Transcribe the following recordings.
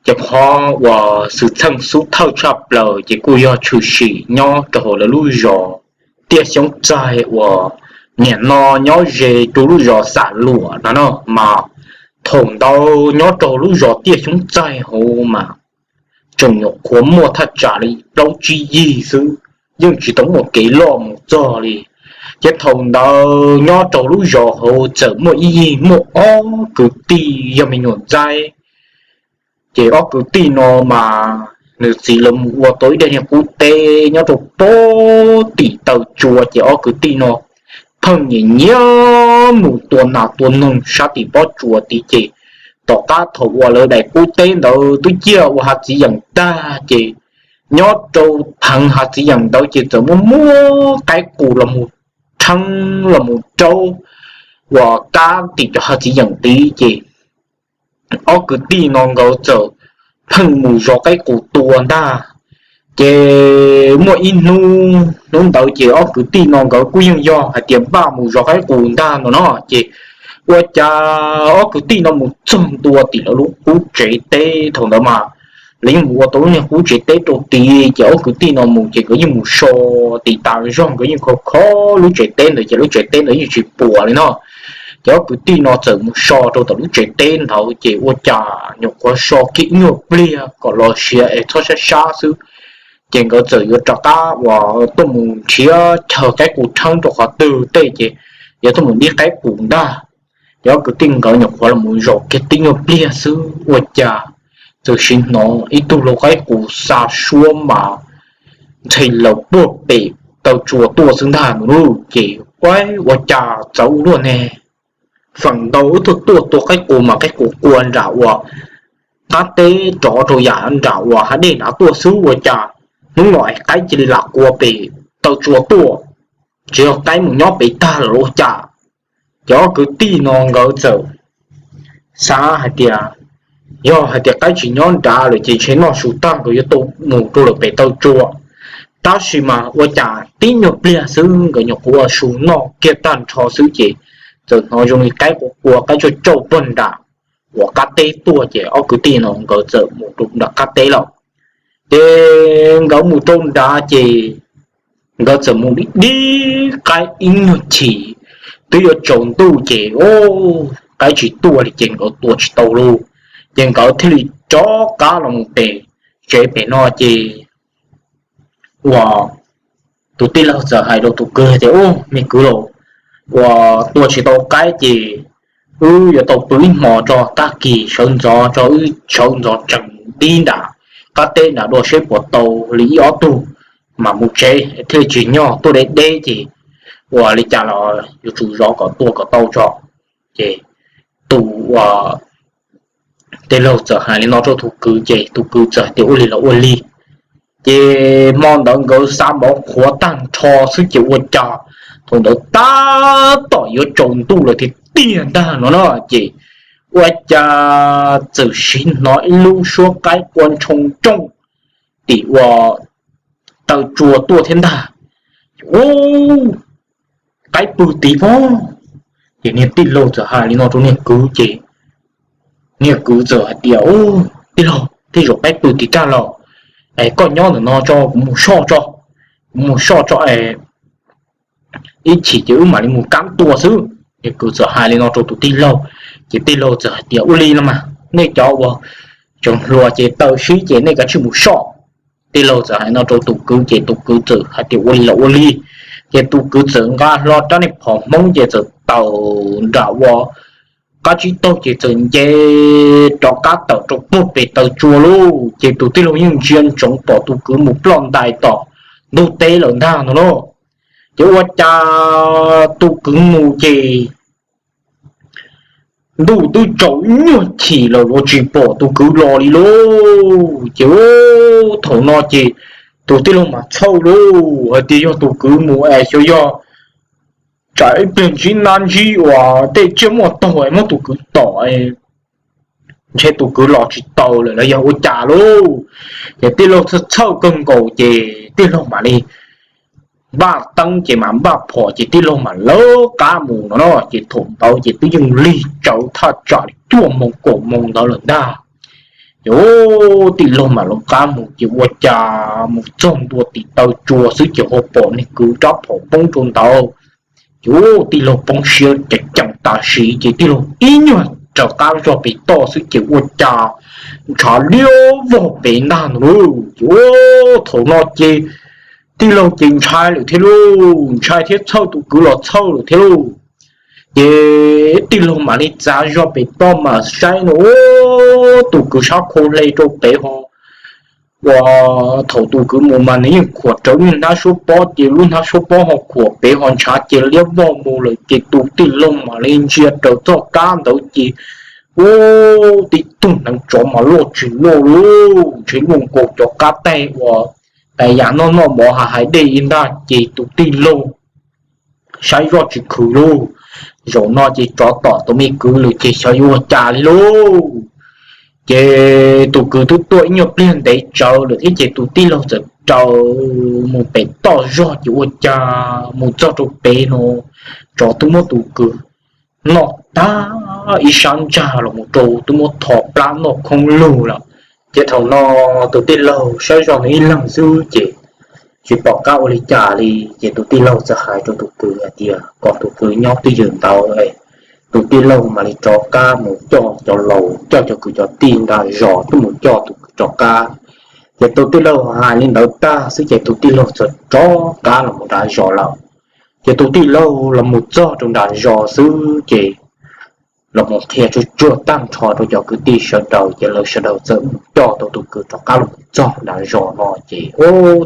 Ces qhov uas xwm txheej xub thawj tshaj plaws ces kuj yog tshwm sim nyob rau hauv lawv lub zos Tiaj Xyoob Txaig uas nim no nyob ze rau lub zos Xam Luam no no mas, thaum ntawd nyob rau lub zos Tiaj Xyoob Txaig hauv mas tseem nyuam qhuav muaj thaj tsam li plaub tsib yig xwb, yeej tsis tau muaj kev loj mus txog li. Ces thaum ntawd nyob rau lub zos hauv txawm muaj ib yig muaj ob kwv tij yog me nyuam ntxaib. Ces ob kwv tij no mas nws txiv lawv mus ua tau ib daim niag qub teb nyob rau pem tim taw tsua, ces ob kwv tij no pheej nyiam nyiam mus tua nas tua noog sab tim pob tsuas tid. Ces tom qab thaum uas lawv daim qub teb ntawd twb ciaj ua hav txiv yeem tag, ces nyob rau theev hav txiv yeem ntawd ces txawm muaj muaj qaib qus los mus rheeb los mus raub uas kab tim cov hav txiv yeem tid. Ces ob kwv tij no nkawd txawm pheej mus zov qaib qus tua ntag. Ces muaj ib hnub, hnub ntawd ces ob kwv tij no nkawd kuj yeej yog hais tias npaj mus zov qaib qus ntag no no. Ces ua cas ob kwv tij no mus txog ntua tim lawv lub qub tsev teb, thaum ntawd mas lawv yeej mus ua tau lub niag qub tsev teb rau tid. Ces ob kwv tij no mus ces nkawd yeej mus so tiv tas zog, nkawd yeej kho kho lub tsev teb ntawd ces lub tsev teb ntawd yeej tsis puas li no. Ces ob kwv tij no txawm mus so rau tom lub tsev teb ntawd ces ua cas nyuam qhuav so kiag ib nyuag pliag kom los siav es txhob sab sab xwb. Ces nkawd txawm yuav rov qab uas tuaj mus nrhiav chaw qaib qus rheeb rau qhov twg tej ces yuav tuaj mus ntim qaib qus ntag. Ces ob kwv tij nkawd nyuam qhuav los mus zaum kiag tib nyuag pliag xwb ua cas txawm sim hnov ib tug lau qaib qus xa suab mas ntxhi laws puag pem taw tsua tuaj xwb ntag no lauj. Ces ua cas txawv ua luaj ne, feem ntau wb tuaj tua qaib qus mas qaib qus qua nram uas qab teb rov rau yam nram uas hav dej nrad tuaj xwb, ua cas hnub no es qaib cia li lam qua pem taw tsua tuaj, tsis yog qaib mus nyob pem tag lawm los ua cas. Ces ob kwv tij no nkawd txawm xav hais tias yog hais tias qaib tsis nyob nrad lawm ces ntshe noj su tag nkawd yuav tau mus rau lawm pem taw tsua. Tab sis mas ua cas tib nyuag pliag xwb nkawd nyuam qhuav ua su noj kiag tag nrho xwb ces txawm hnov zoo li qaib qua qua qaib tsauj tsauj puag nram uas qab teb tuaj ces ob kwv tij no nkawd txawm mus rau nram qab teb lawm. Ces nkawd mus rau nrad ces nkawd txawm mus dib dib qaib ib nyuag chim, twb yuav tsaus ntuj ces qaib tsis tuaj li ces nkawd tua tsis tau lawm. Ces nkawd thiaj li rov qab los mus pem tsev pem no ces uas tus tij laug txawm hais rau tus kwv tias, Ub, me kwv laus, uas tua tsis tau qaib ces wb yuav tau pw ib hmos tso, tag kis sawv ntxov tso, wb sawv ntxov tseem dib nram qab teb nram dua seb puas tau li ib ob tug mas mus tsev thiaj tsis nyog tuaj deb deb ces ua li cas los yuav tsum zov kom tua kom tau tso. Ces tus uas tij laug txawm hais li no rau tus kwv ces tus kwv txawm hais tias ua li los ua li. Ces hmo ntawd nkawd xav npov qhuav tag nrho xwb ces ua cas thaum ntawd tab tom yuav tsaus ntuj lawm tiag tiag ntag no na ces ua cas txawm sim hnov ib lub suab qaib qua ntshoo nrooj tim uas taw tsua tuaj thiab ntag. Ub, qaib pw tid pob. Ces niag tij laug txawm hais li no rau niag kwv ces niag kwv txawm hais tias, Ub, tij laug, tej zaum qaib pw tid tag los, es koj nyob ntawm no tso kuv mus soj tso, kuv mus soj tso es ib chim ces wb mam li mus kab tua xwb. Niag kwv txawm hais li no rau tus tij laug ces tij laug txawm hais tias, Ua li no mas nej cov uas tseem hluas ces taw sib ces nej kav tsij mus soj. Tij laug txawm hais no rau tus kwv ces tus kwv txawm hais tias, Ua li los ua li. Ces tus kwv txawm nqa hlo rab niag phom hmoob ces txawm tawm nram uas qab tsib taug ces txawm nce rov qab tawm rau puag pem taw tsua lauj. Ces tus tij laug yeej ntsia ntsoov pom tus kwv mus ploj ntais tom ntug teb lawm ntag no lauj. Ces ua cas tus kwv mus ces ntuj twb tsaus nyuag chim lawm los tsis pom tus kwv los li lauj. Ces thaum no ces tus tij laug mas txhawj lauj, hais tias yog tus kwv mus es xyov yog tsam ib pliag ntsib nab ntsib uas tej tsiaj muaj taug es muab tus kwv tom, ntshe tus kwv los tsis taus lawm los yog ua cas lauj. Ces tij laug txhawj txhawj kawg nkaus ces tij laug mam li npaj teeb ces mam npaj phom ces tij laug mam lawv qab mus no no. Ces thaum ntawd ces twb yeej lig tsawv thaj tsam li cuaj moos kaum moos ntawd lawm ntag. Ces tij laug mam lawv qab mus ces ua cas mus txog ntua tim taw tsua xwb ces ho pom niag kwv rab phom poob rau ntawd. Ces tij laug poob siab ceev ceev tam sim ces tij laug ib nyuag rov qab zog pem toj xwb ces ua cas ntshav liab vog pem ntag no lauj. Ces thaum no ces tij laug ces ntshai lawm thiab lauj, ntshai thiab txhawj tus kwv los txhawj lawm thiab lauj. Ces tij laug mam li txav zog pem toj mas saib no, tus kwv sab khau hle rau pem ho uas thaum tus kwv mus mas nws yeej khuam rawv niag hnab suab pob ces lub hnab suab pob ho khuam pem ho ntshav ces liab vog mus lawm ces tus tij laug mam li ntsia raws txoj kab ntawd ces ua tib tug hneev tsov mas loj tsis loj lauj, ntshe luaj nkaus cov qab teg uas tas yam noj noj mov ha hais dej ib ntag ces tus tij laug saib zoj tsis khwv lauj. Zaum no ces tsov tom tus me kwv lawm ces xyov yuav ua cas li lauj. Ces tus kwv twb tuaj ib nyuag pliag ntev tsawv lawm thiab ces tus tij laug txawm raws mus pem toj zog ces ua cas mus txog rau pem no tsov twb muab tus kwv noj tag ib sab ntsag los mus rau twb muab tho plab noj khoob lug lawm. Ces thaum no tus tij laug saib zoj nws ib leeg xwb ces tsis pom qab ua li cas li ces tus tij laug txawm hais rau tus kwv hais tias kom tus kwv nyob twj ywm ntawd, tus tij laug mam li rov qab mus coj cov laus coj cov kwv cov tij nram zos tuaj mus coj tus kwv rov qab. Ces tus tij laug hais li ntawd tag xwb ces tus tij laug txawm rov qab los mus nram zos lawm. Ces tus tij laug los mus txog rau nram zos xwb ces los mus qhia tsuag tsuag tag nrho rau cov kwv tij sawv daws ces lawv sawv daws txawm mus coj tau tus kwv rov qab los txog nram zos no ces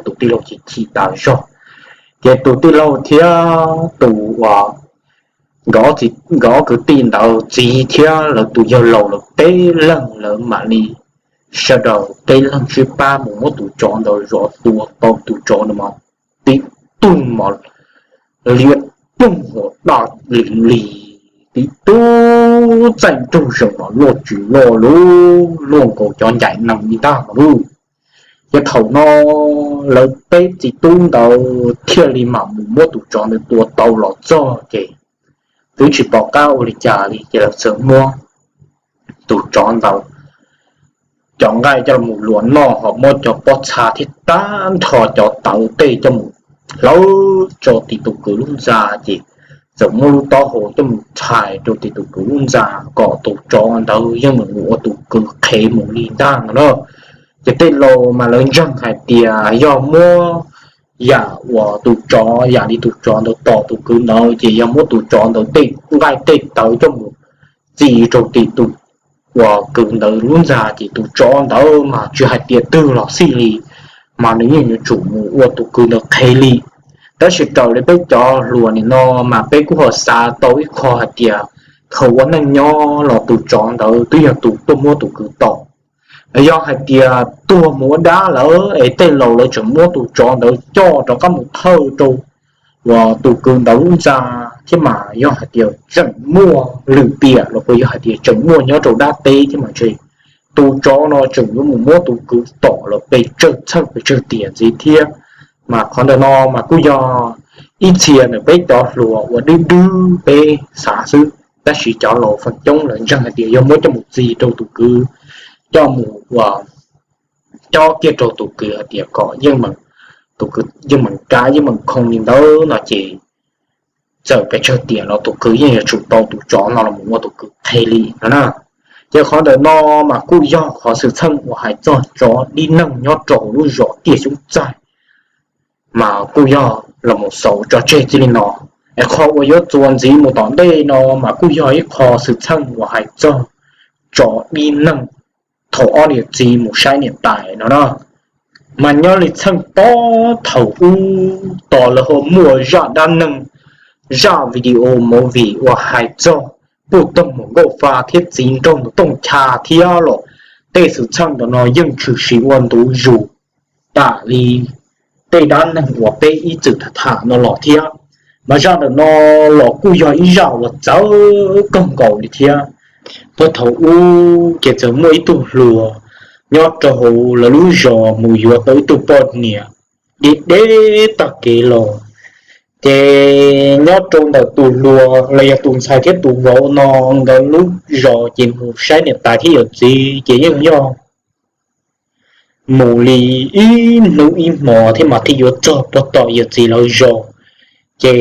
tus tij laug chim chim tas zog. Ces tus tij laug thiab tus uas nkawd ob kwv tij ntawd txiv thiab lawv tus yawg laus lawv peb leeg lawv mam li sawv daws peb leeg sib pab mus muab tus tsov ntawd zov tua tau tus tsov ntawd mas tib tug mas liab ploog hua daj li li, tib tug txaij nraug zees mas loj tsis loj lauj, luaj nkaus cov ncaim nees li ntag mas lauj. Ces thaum no lawv peb txiv tub ntawd thiaj li mam mus muab tus tsov ntawd tua tau los txog ces twb tsis pom qab ua li cas li ces lawv txawm muab tus tsov ntawd cov nqaij coj los luam noj ho muab cov pob txha thiab tag nrho cov tawv tej coj mus hlawv tso tim tus kwv lub ntxa ces txawm muab lub taub hau coj mus txhais rau tim tus kwv lub ntxa kom tus tsov ntawd yeej meem ua tus kwv qhev mus li ntag no na. Ces tej laus mas lawv ntseeg hais tias yog muab yam uas tus tsov yam li tus tsov ntawd tom tus kwv ntawd ces yog muab tus tsov ntawd tej nqaij tej tawv coj mus txi rau tim tus uas kwv ntawd lub ntxa ces tus tsov ntawd mas tsis hais tias twg los xij li mas nws yeej yuav tsum mus ua tus kwv ntawd qhev li. Tab sis raws li peb cov hluas nim no mas peb kuj ho xav tau ib qho hais tias thaum ua neej nyob los tus tsov ntawd twb yog tus tuaj muab tus kwv tom. Yog hais tias tuag mus ua dab lawm es tej laus lawv tseem muab tus tsov ntawd coj rov qab mus thawj rau uas tus kwv ntawd lub ntxa thiab mas yog hais tias tseem muaj lwm tiam los puas yog hais tias tseem muaj nyob rau dab teb thiab mas ntshe tus tsov no tseem yuav mus muab tus kwv tom los pes tsawg txheej pes tsawg tiam ntxiv thiab. Mas qhov ntawm no mas kuj yog ib txhia ntawm peb cov hluas uas dwb dwb peb xav xwb, tab sis cov laus feem coob lawv ntseeg hais tias yog muab coj mus txi rau tus kwv, coj mus ua cob kiag rau tus kwv hais tias kom yeej meem, tus kwv yeej meem kav yeej meem khoo li ntawd no ces txawm pes tsawg tiam los tus kwv yeej yuav tsum tau tus tsov no los mus ua tus kwv qhev li no na. Ces qhov ntawm no mas kuj yog qhov xwm txheej uas hais txog tsov dib neeg nyob rau hauv lub zos Tiaj Xyoob Txaij mas kuj yog los mus xaus tso tseg txij li no. Es qhov uas yuav txuas ntxiv mus tom ntej no mas kuj yog ib qho xwm txheej uas hais txog tsov dib neeg thaum ob niam txiv mus saib niam tais no na. Mas nyob li txheej tob thaum ub tos lawv ho muaj zaj dab neeg, zaj video movie uas hais txog Puj Toog Mus Nkauj Fa thiab txiv nraug Ntoo Tooj Cha thiab los tej xwm txheej ntawm no yeej tshwm sim ua ntu zus tam li tej dab neeg uas peb ib txwm tham tham no los thiab. Mas zaj ntawm no los kuj yog ib zaj uas txawv kawg nkaus li thiab. Puag thaum ub ces txawm muaj ib tug hluas nyob rau hauv lawv lub zos mus yuav tau ib tug poj niam deb deb tag kev los. Ces nyob rau ntawm tus hluas los yog tus ntxhais thiab tus vauv no nkawd lub zos ces mus saib niam tais thiab yawm txiv ces yeej yog mus li ib hnub ib hmos thiab mas thiaj yuav txog puag tom yawm txiv lawv zos. Ces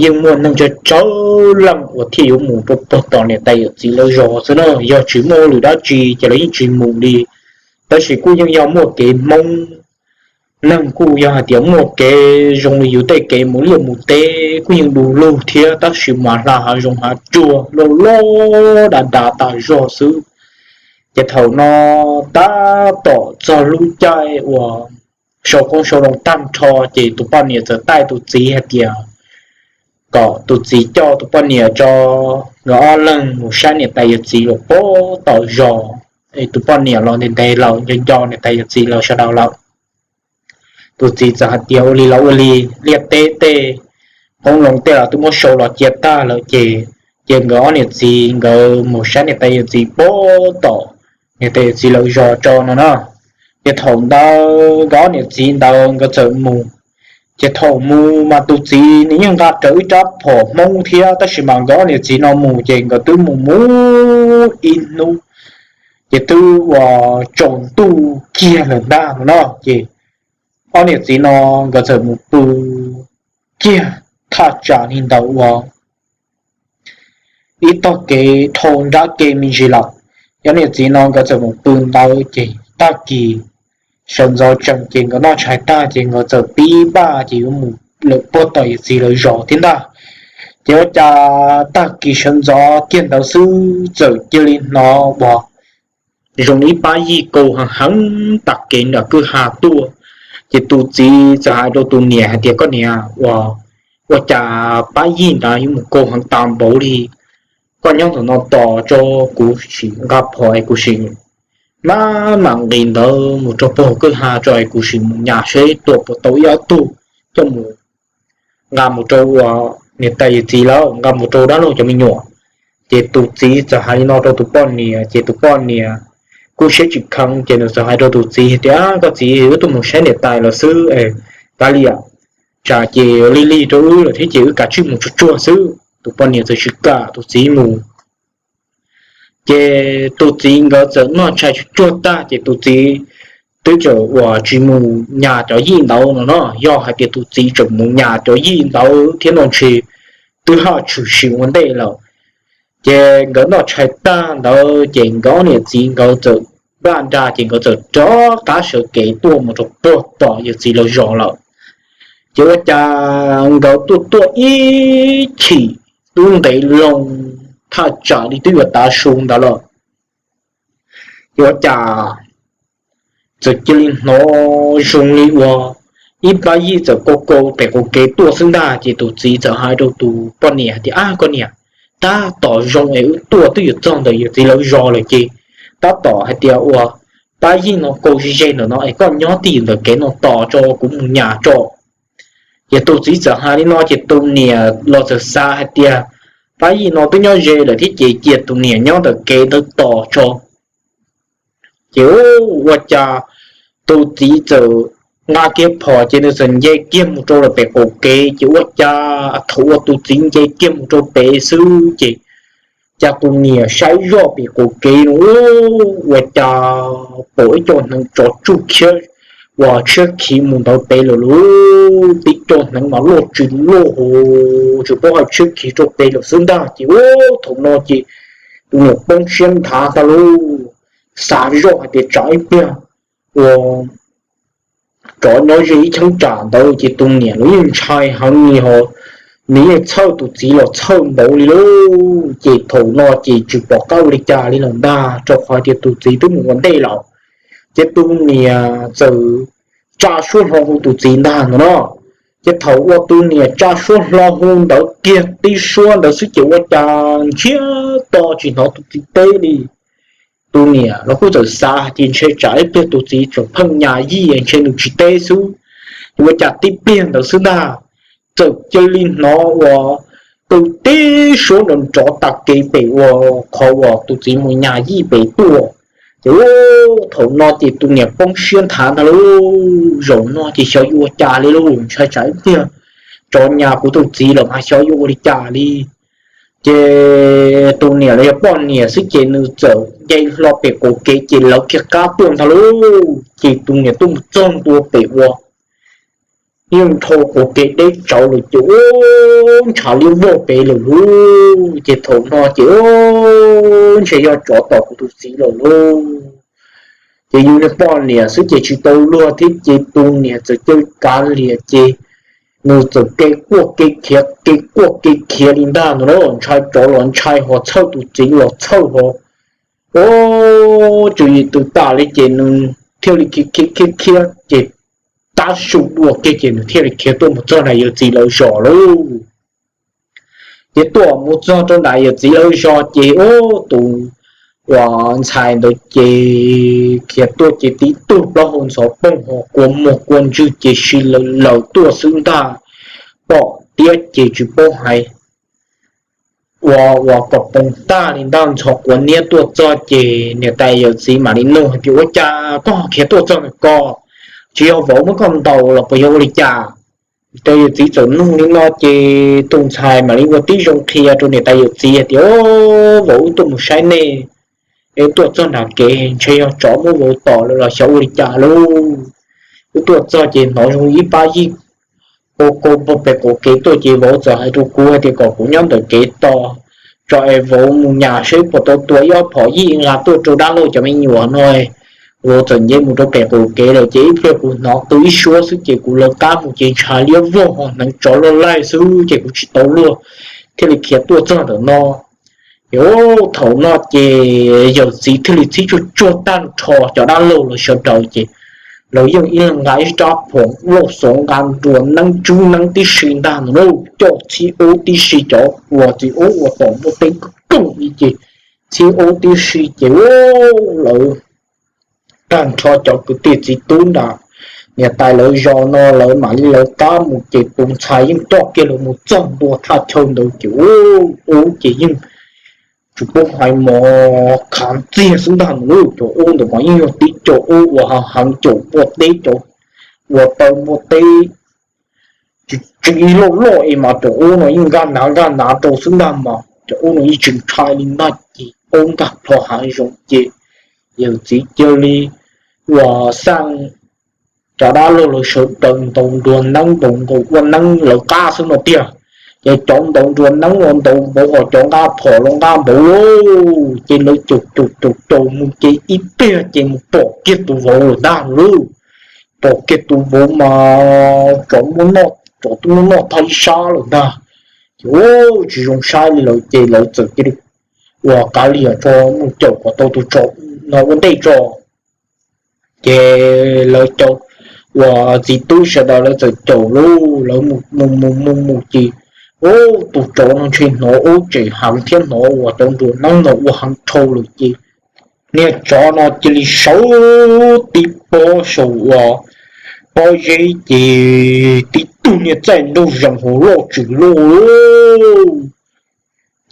yeej muaj neeg tsawg tsawg leej uas thiaj yuav mus rau puag tom niam tais yawm txiv lawv zos xwb na, yog tsis muaj lwm dab tsi ces lawv yeej tsis mus li. Tab sis kuj yeej yog muaj kev Hmoob, neeg kuj yog hais tias muaj kev zoo li yus tej kev mus liaj mus teb kuj yeej du lug thiab, tab sis mas hla hav zoov hav tsuag loj loj dav dav tas zog xwb. Ces thaum no tab tom txog lub caij uas sau qoob sau loo tag nrho, ces tus poj niam txawm taij tus txiv hais tias kom tus txiv coj tus poj niam tso nkawd ob leeg mus saib niam tais yawm txiv lawv puag tom zos. Es tus poj niam los ntev ntev lawm, nco nco niam tais yawm txiv lawv sawv daws lawm. Tus txiv txawm hais tias ua li los ua li, liaj teb tej, qoob loo tej los twb muab sau los cia tag lawm ces, ces nkawd ob niam txiv nkawd mus saib niam tais yawm txiv puag tom niam tais yawm txiv lawv zos tso no na. Ces thaum ntawd nkawd ob niam txiv ntawd nkawd txawm mus. Ces thaum mus mas tus txiv nws yeej nqa rawv ib rab phom Hmoob thiab, tab sis mas nkawd ob niam txiv no mus ces nkawd twb mus mus ib hnub, ces twb ua tsaus ntuj kiag lawm ntag no na. Ces ob niam txiv no nkawd txawm mus pw kiag thaj tsam li ntawd ua ib tog kev dhau nrab kev me ntsis lawm. Ob niam txiv no nkawd txawm mus pw ntawd ces tag kis sawv ntxov tsees ces nkawd noj tshais tag ces nkawd txawm pib npaj ces yuav mus lawm puag tom yawm txiv lawv zos thiab ntag. Ces ua cas tag kis sawv ntxov kiag ntawd xwb txawm cia li hnov uas zoo ib pab yij kaus heev heev tas kev nram kwj ha tuaj. Ces tus txiv txawm hais rau tus niam hais tias, Koj niam, ua, ua cas pab yij ntawd yuav mus kaus heev tas npaum li? Koj nyob ntawm no tos tso, kuv sim nqa phom es kuv sim maj mam nqis ntawd mus rau puag kwj ha tso es kuv sim mus nyas seb tua puas tau ib ob tug coj mus nqa mus rau ua niam tais yawm txiv lawm, nqa mus rau dab laug cov me nyuam. Ces tus txiv txawm hais li no rau tus poj niam, ces tus poj niam kuj siab tsis kheev, ces nws txawm hais rau tus txiv tias, Koj txiv, wb tuaj mus saib niam tais lawm xwb, kav liam, tsam ces lig lig rau wb lawm thiab ces wb kav tsij mus tsuag tsuag xwb. Tus poj niam txawm tsis kam tus txiv mus. Ces tus txiv nkawd txawm noj tshais tsuag tsuag tag ces tus txiv twb txawm uas tsis mus nyas cov yij ntawd no no. Yog hais tias tus txiv tseem mus nyas cov yij ntawd thiab no ntshe twb haj tshwm sim ua ntej lawm. Ces nkawd noj tshais tag ntawd ces nkawd ob niam txiv nkawd txawm npaj nra ces nkawd txawm rov qab sawv kev tuaj mus rau puag tom yawm txiv lawv zos lawm. Ces ua cas nkawd tuaj tuaj ib chim twb ntev loo thaj tsam li twb yuav tav su ntawd lawm. Ces ua cas txawm cia li hnov zoo li ua ib pab yij txawm kaus kaus pem qaum kev tuaj xwb ntag. Ces tus txiv txawm hais rau tus poj niam hais tias, Ab koj niam, tab tom zoo es wb tuaj twb yuav txog ntawm yawm txiv lawv zos lawm ces tab tom hais tias ua pab yij no kaus ze ze ntawm no es koj nyob twj ywm ntawm kev no tos tso kuv mus nyas tso. Ces tus txiv txawm hais li no ces tus niam los txawm xav hais tias pab yij no twb nyob ze lawm thiab ces cia tus niam nyob ntawm kev ntawd tos tso. Ces ua cas tus txiv txawm nqa kiag phom ces nws txawm nce kiag mus rau lawm pem qaum kev. Ces ua cas thaum uas tus txiv nce kiag mus rau pem xwb ces cas tus niam saib zoj pem qaum kev no ua cas pom ib co hneev tsov tsuj khiab uas tshiab khiv mus ntawd pem lawm lauj. Tib co hneev mas loj tsis loj hos tsis paub hais tshiab khiv rau pem lawm xwb ntag. Ces ua thaum no ces tus niam poob siab nthav tag lauj, xav zoj hais tias tsam ib pliag ua tsov nyob ze ib cheeb tsam ntawd ces tus niam los yeej ntshai heev li hos nws yeej txhawj tus txiv los txhawj npaum li lauj. Ces thaum no ces tsis pom qab ua li cas li lawm ntag rau qhov tias tus txiv twb mus ua ntej lawm. Ces tus niam txawm tsa suab hlo hu tus txiv ntag no no. Ces thaum uas tus niam tsa suab hlo hu ntawd kiag tib suab ntawd xwb ces ua cas ntsiag to tsis hnov tus txiv teb li. Tus niam los kuj txawm xav hais tias ntshe tsam ib pliag tus txiv tseem pheej nyas yij ntshe nws tsis teb xwb. Ces ua cas tib pliag ntawd xwb ntag txawm cia li hnov ua qw tib suab nrov nrov tas kev pem ua qhov uas tus txiv mus nyas yij pem tuaj. Ces thaum no ces tus niam poob siab nthav ntag lauj, zaum no ces xyov yuav ua cas li lauj, ntshai tsam ib pliag tsov nyas kuv tus txiv los mas xyov yuav ua li cas li. Ces tus niam los yog poj niam xwb ces nws txawm nce hlo pem qaum kev ces lawv kiag qab tuaj ntag lauj. Ces tus niam tuaj mus txog ntua pem ua yeej dhau qaum kev deb tsawv lawm ces ua ntshav liab vog pem lawm lauj. Ces thaum no ces ua ntshe yog tsov tom kuv tus txiv lawm lauj. Ces yus niag poj niam xwb ces tsis tau luag thiab ces tus niam txawm caw kav liam ces nws txawm ke quaj ke khiav ke quaj ke khiav li ntag no lauj. Ntshai tsov los ntshai ho txhawj tus txiv los txhawj ho. Ua tswv yim tws tas li ces nws thiaj li khiav khiav khiav khiav ces tab su dua kiag ces nws thiaj li khiav tuaj mus txog nram yawm txiv lawv zos lauj. Ces tuaj mus txog rau nram yawm txiv lawv zos ces ua tus uas ntxhais ntawd ces khiav tuaj ces tib tug plaub hau ntxhov poog ho kua muag kua ntswg ces si lawm lawm tuaj xwb ntag. Pom tiab ces tsis paub hais ua ua kom poob tag li ntag. Ntxhov quav niab tuaj txog ces niam tais yawm txiv mam li nug hais tias, Ua cas koj khiav tuaj txog ntawm ko? Tsis yog vauv muab koj ntaus los puas yog ua li cas? Niam tais yawm txiv txawm nug li no ces tus ntxhais mam li ua tib zoo qhia rau niam tais yawm txiv hais tias, Vauv, wb tuaj mus saib nej es tuaj txog nram kev ntshe yog tsov muab vauv tom lawm los xyov ua li cas lauj. Wb tuaj txog ces hnov zoo ib pab yij ko ko pem qaum kev tuaj ces vauv txawm hais rau kuv hais tias kom kuv nyob ntawm kev tos tso es vauv mus nyas seb puas tau tua ib ob phom yij nqa tuaj rau dab laug cov me nyuam no. Vauv txawm nce mus rau pem qaum kev lawm ces ib pliag kuv hnov qw ib suab xwb ces kuv lawv qab mus ces ntshav liab vog ho hneev tsov loj laij xwb ces kuv tsis tau luag thiaj li khiav tuaj txog ntawm no. Ces thaum no ces yawm txiv thiaj li txhib tsuag tsuag tag nrho cov dab laug los sawv daws ces lawv yeej ib leeg nqa ib rab phom lauj xov nqa nruas neeb tsub neeb tib si ntag no lauj. Coj txhib ub tib si cov uas txiv ub uas tom muaj teb kooj li ces txhib ub tib si ces lawv tag nrho cov kwv tij txiv tub nram niam tais lawv zos no lawv mam li lawv qab mus ces tus ntxhais yeej coj kiag lawv mus txog ntua thaj chaw ntawd ces ub ces yeej tsis paub hais mov khav ntxiag xwb ntag no lauj. Cov ub ntawd mas yeej yog tib cov ub uas heev heev caum npua teb cov uas taw npua teb tsis tsis loj loj es mas cov ub no yeej nkag nav nkag nav rau xwb ntag mas cov ub no yeej tsis ntshai li ntag ces ub nkag plho hav zoov ces yawm txiv cia li uas xaj cov dab laug lawv sawv daws ntaus nruas neeb ntaus nkaus ua neeb lawv qab xwb no tiag. Ces cov ntaus nruas neeb los ntaus npaum ho cov nqa phom los nqa npaum lauj ces lawv caum caum caum caum mus ces ib pliag ces mus pom kiag tus vauv lawm ntag lauj. Pom kiag tus vauv mas tsov muab noj, tsov twb muab noj tag ib sab lawm ntag. Ces ub tsis zoo saib li lawm ces lawv txawm cia li uas kav liam tso mus caum kom tau tus tsov no ua ntej tso. Ces lawv cov uas txiv tub sawv daws lawv txawm caum lauj, lawv mus mus mus mus mus ces ub tus tsov no ntshe hnov ub tseem heev thiab hnov uas cov nruas neeb no ua heev dhau lawm ces niag tsov no cia li sawv tib pob saum uas pob zeb ces tib tug niag txaij nraug zees hauv loj tshwm loj lauj.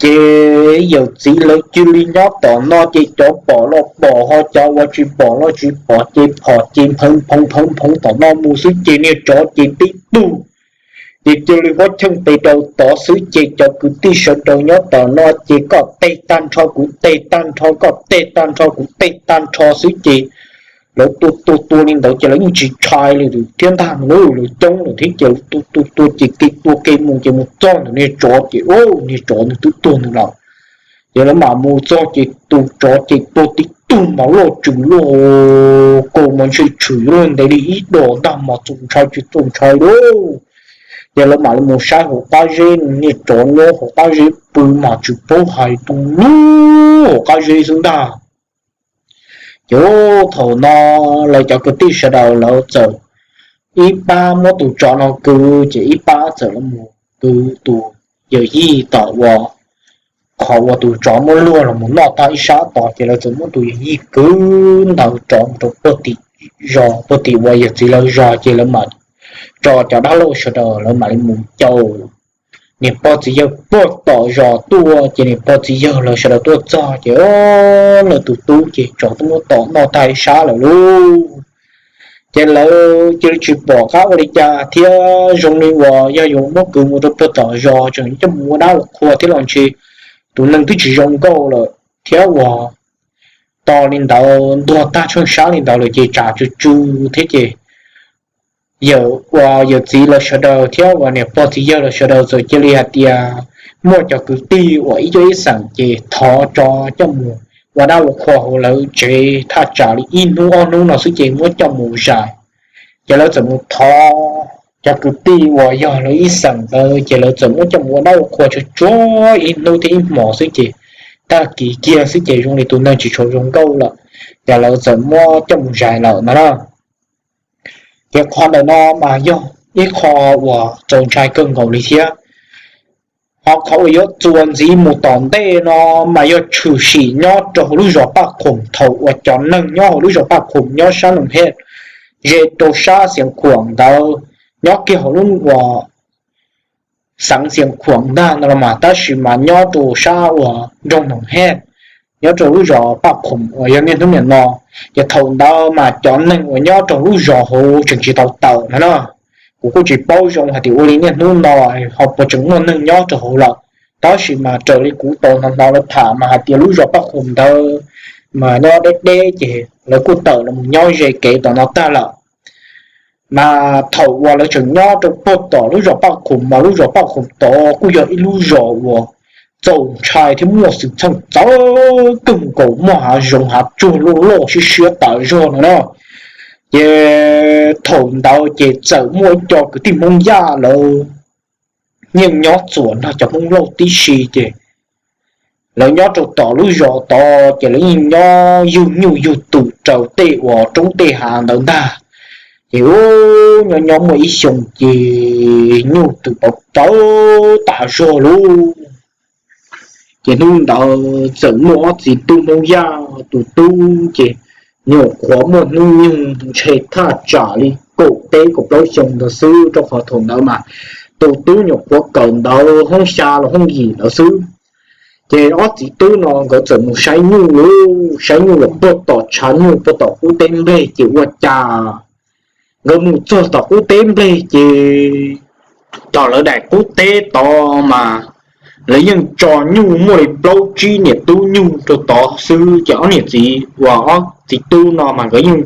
Ces yawm txiv lawv cia li nyob tom no ces cov pom los pom ho cov uas tsis pom los tsis pom ces phom ces nphoo nphoo nphoo nphoo tom no mus xwb ces niag tsov ces tib tug ces cia li muab cheej tes rau tod xwb ces cov kwv tij sawv daws nyob tom no ces koj teg tag nrho kuv teg tag nrho, koj teg tag nrho kuv teg tag nrho xwb ces lawv tua tua tua li ntawd ces lawv yeej tsis ntshai li thiab ntag no lauj, lawv coob lawm thiab ces lawv tua tua tua ces kev tua kev mus ces mus txog ntawm niag tsov ces ub niag tsov nws twb tuag nws lawm. Ces lawv mam mus txog ces tus tsov ces tuag tib tug mas loj tshwm loj, kaus mas ntshe tshwm yuav luag ntev li ib dos ntag mas txaus ntshai tsis txaus ntshai lauj. Ces lawv mam li mus saib hauv qab zeb, niag tsov nyob hauv qab zeb pw mas tsis paub hais tus lub hauv qab zeb xwb ntag. Ces thaum no lawv cov kwv tij sawv daws lawv txawm ib pab muab tus tsov no kwv ces ib pab txawm los mus kwv tus yawm yij tom uas qhov uas tus tsov muab luag los mus noj tag ib sab tod ces lawv txawm muab tus yawm yij kwv ntawm tsov mus rau puag tim zos, puag tim uas yawm txiv lawv zos ces lawv mam tso cov dab laug sawv daws lawv mam li mus caum niam pog txiv yawg puag tom zos tuaj ces niam pog txiv yawg lawv sawv daws tuaj txog ces lawv tus tub ces tsov twb muab tom noj tag ib sab lawm lauj. Ces lawv cia li tsis pom qab ua li cas thiab zoo li uas yog yuav muab kwv mus rau puag tom zos tseem coj mus ua dab ua qhua thiab los ntshe tus neeg twb tsis zoo nkauj lawm thiab uas tos li ntawd ntuag tag tsheej sab li ntawd lawm ces tsam tsw tsw thiab ces yawm uas yawm txiv lawv sawv daws thiab uas niam pog txiv yawg lawv sawv daws txawm cia li hais tias muaj cov kwv tij uas ib cuab ib xeem ces thov tso coj mus ua dab ua qhua hauv lawv tsev thaj tsam li ib hnub ob hnub no xwb ces muab coj mus zais. Ces lawv txawm mus thov cov kwv tij uas yog lawv ib xeem ntawd ces lawv txawm muab coj mus ua dab ua qhua tsuag tsuag ib hnub thiab ib hmos xwb ces tag kis kiag xwb ces zoo li tus neeg tsis tshua zoo nkauj lawm, ces lawv txawm muab coj mus zais lawm no na. Ces qhov ntawm no mas yog ib qho uas txaus ntshai kawg nkaus li thiab. Ho qhov uas yuav txuas ntxiv mus tom ntej no mas yog tshwm sim nyob rau hauv lub zos Paj Khoom thaum uas cov neeg nyob hauv lub zos Paj Khoom nyob sab Noom Hej ze rau sab Xiav Khuam ntawd, nyob kiag hauv lub uas xeev Xiav Khuam ntag no los mas tab sis mas nyob rau sab uas nroog Noom Hej, nyob rau lub zos Paj Khoom uas yog niaj hnub niam no. Ces thaum ntawd mas cov neeg uas nyob rau lub zos hauv tseem tsis tau tawm no na. Kuv kuj tsis paub zoo hais tias ua li niaj hnub no ho puas tseem muaj neeg nyob rau hauv lawm, tab sis mas raws li kuv tau hnov hnov lawv tham mas hais tias lub zos Paj Khoom ntawd mas nyob deb deb ces lawv kuj tawm los nyob ze kev tom no tag lawm. Mas thaum uas lawv tseem nyob rau puag tom lub zos Paj Khoom mas lub zos Paj Khoom tod kuj yog ib lub zos uas txaus ntshai thiab muaj xwm txheej txawv kawg nkaus, muaj hav zoov hav tsuag loj loj siab siab tas zog no na. Ces thaum ntawd ces txawm muaj ib co kwv tij Hmoob Yaj lawv yeej nyob txuas nrog cov Hmoob Lauj tib si ces lawv nyob rau tom lub zos tod ces lawv yeej nyob yug nyuj yug twm raws tej uas roob tej hav ntawd ntag. Ces ub, nyob nyob muaj ib xyoo ces nyuj twm pov tawv tas zog lauj. Ces hnub ntawd txawm muaj ob txiv tub Hmoob Yaj, tus tub ces nyuam qhuav muaj hnub nyoog ntshe thaj tsam li kaum peb kaum plaub xyoo ntawd xwb, rau qhov thaum ntawd mas tus tub nyuam qhuav kawm ntawv hoob xya los hoob yim ntawd xwb. Ces ob txiv tub no nkawd txawm mus saib nyuj lauj, saib nyuj los puag tom tshav nyuj puag tom qub teb nplej ces ua cas nkawd mus txog tom qub teb nplej ces tom lawv daim qub teb tod mas lawv yeej tso nyuj muaj li plaub tsib niam tub nyuj rau tod xwb. Ces ob niam txiv uas ob txiv tub no mas nkawd yeej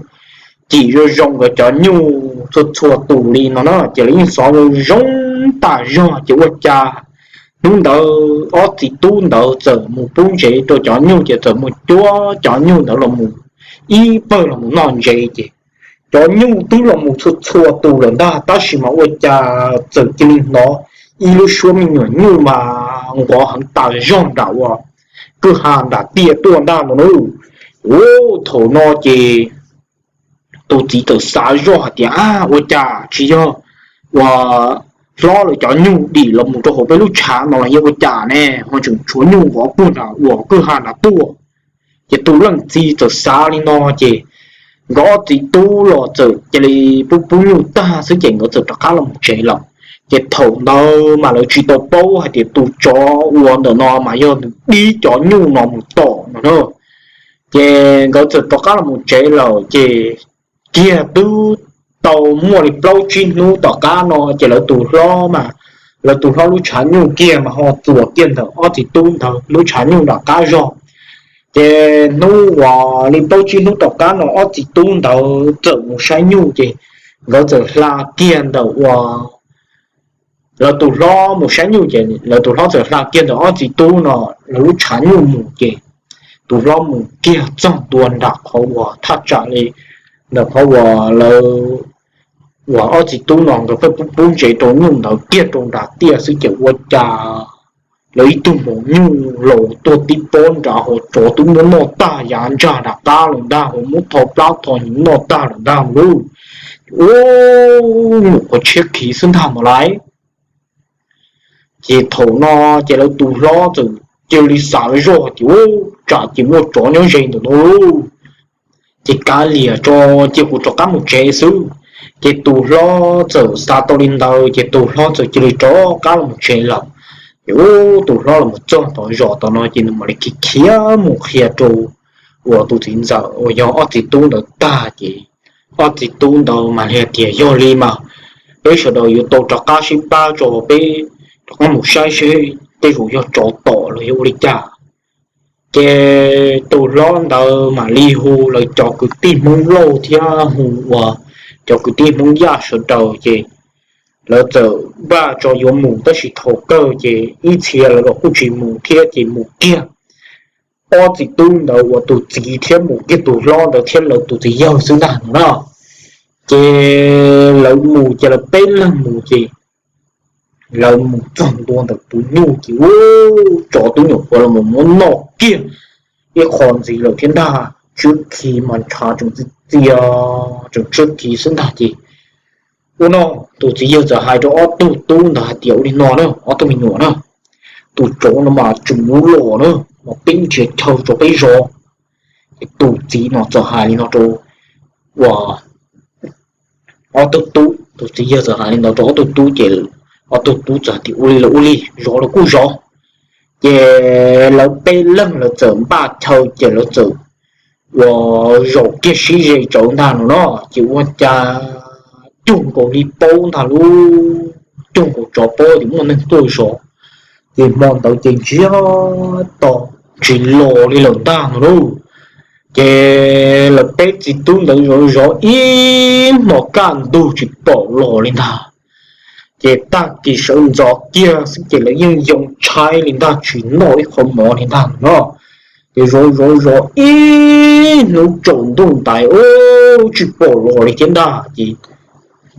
cim zoo zoo nkawd cov nyuj txhua txhua tus li no na, ces lawv yeej xov zoo zoo tas zog. Ces ua cas hnub ntawd ob txiv tub ntawd txawm mus pub ntsev rau cov nyuj, ces txawm mus cuab cov nyuj ntawd los mus ib pawg los mus noj ntsev. Ces cov nyuj twb los mus txhua txhua tus lawm ntag, tab sis mas ua cas txawm cia li hnov ib lub suab me nyuam nyuj mas nqov heev tas zog nram uas kwj ha nram tiaj tuaj ntag no na. Ua thaum no ces tus txiv txawm xav zoj hais tias, a, ua cas tsis yog uas hlob lawv cov nyuj dim los mus rau hauv peb lub tshav no los yog ua cas ne ho tseem tshuav nyuj nqov puag nram uas kwj ha nram tuaj. Ces tus leej txiv txawm xav li no ces nkawd ob txiv tub los txawm cia li pub pub nyuj tag xwb ces nkawd txawm rov qab los mus tsev lawm. Ces thaum ntawd mas lawv tsis tau paub hais tias tus tsov uas ntawm no mas yog nws dib cov nyuj no mus tom no na. Ces nkawd txawm rov qab los mus tsev lawm ces kiag twb tau muaj li plaub tsib hnub tom qab no ces lawv tus hlob mas, lawv tus hlob lub tshav nyuj kiag mas ho txuas kiag ntawm ob txiv tub ntawd lub tshav nyuj nram qab zog. Ces hnub uas li plaub tsib hnub tom qab no ob txiv tub ntawd txawm mus saib nyuj ces nkawd txawm hla kiag ntawm uas lawv tus hlob mus saib nyuj ces lawv tus hlob txawm hla kiag ntawm ob txiv tub no lawv lub tshav nyuj mus ces tus hlob mus kiag txog ntua nram qhov uas thaj tsam li ntawm qhov uas lawv, uas ob txiv tub no nkawd pheej pub pub ntsev rau nyuj ntawd kiag rau nram tiaj xwb ces ua cas lawv ib tug maum nyuj laus tuag tib pob nrad hauv, tsov twb muab noj tag yav ntsag nram qab lawm ntag, hauv muab tho plab tho hnyuv noj tag lawm ntag lauj. Ua nyuam qhuav tshiab khiv xwb ntag mas lauj. Ces thaum no ces lawv tus hlob txawm cia li xav zoj tias, u, tsam ces muaj tsov nyob ze ntawm no lauj, ces kav liam tso, cia kuv rov qab mus tsev xwb. Ces tus hlob txawm xav tau li ntawd ces tus hlob txawm cia li rov qab los tsev lawm. Ces tus hlob los txog tom zos tom no ces nws mam li khiav khiav mus qhia rau uas tus txiv ntxawm uas yog ob txiv tub ntawd tag ces ob txiv tub ntawd mam li hais tias, yog li mas peb sawv daws yuav tau rov qab sib pab tso, peb rov qab mus saib seb tej zaum yog tsov tom los yog ua li cas. Ces tus hlob ntawd mam li hu lawv cov kwv tij Hmoob Lauj thiab hu uas cov kwv tij Hmoob Yaj sawv daws ces lawv txawm npaj tso yuav mus, tab sis thaum kawg ces ib txhia lawv los kuj tsis mus thiab ces mus kiag ob txiv tub ntawd uas tus txiv thiab mus kiag tus hlob ntawd thiab lawv tus txiv yawg xwb ntag no na. Ces lawv mus ces lawv peb leeg mus ces lawv mus txog ntua ntawm tus nyuj ces ua tsov twb nyuam qhuav los mus muab noj kiag ib qho ntxiv lawm thiab ntag. Tswb khi mas ntshav tseem txias txias, tseem tswb khi xwb ntag ces ua no tus txiv yawg txawm hais rau ob tug tub ntawd hais tias ua li no na ob tug me nyuam na, tus tsov no mas tseem yuav los na, mas peb nrhiav chaw rau peb zov. Ces tus txiv no txawm hais li no rau uas ob tug tub, tus txiv yawg txawm hais li ntawd rau ob tug tub ces ob tug tub txawm tias ua li los ua li, zov los kuj zov. Ces lawv peb leeg lawv txawm npaj chaw ces lawv txawm uas zaum kiag sib ze tsawv ntag no no, ces ua cas cuag nkaus li paub ntag lub, cuag nkaus tsov paub tias muaj neeg tuaj zov. Ces hmo ntawd ces ntsiag to tsis los li lawm ntag no lauj. Ces lawv peb txiv tub ntawd zov zov ib hmos kaj ntug tsis pom los li ntag. Ces tag kis sawv ntxov kiag xwb ces lawv yeej yoo tshaib li ntag, tsis noj ib qho mov li ntag no. Ces zov zov zov ib hnub tsaus ntuj ntais ub tsis pom los li thiab ntag ces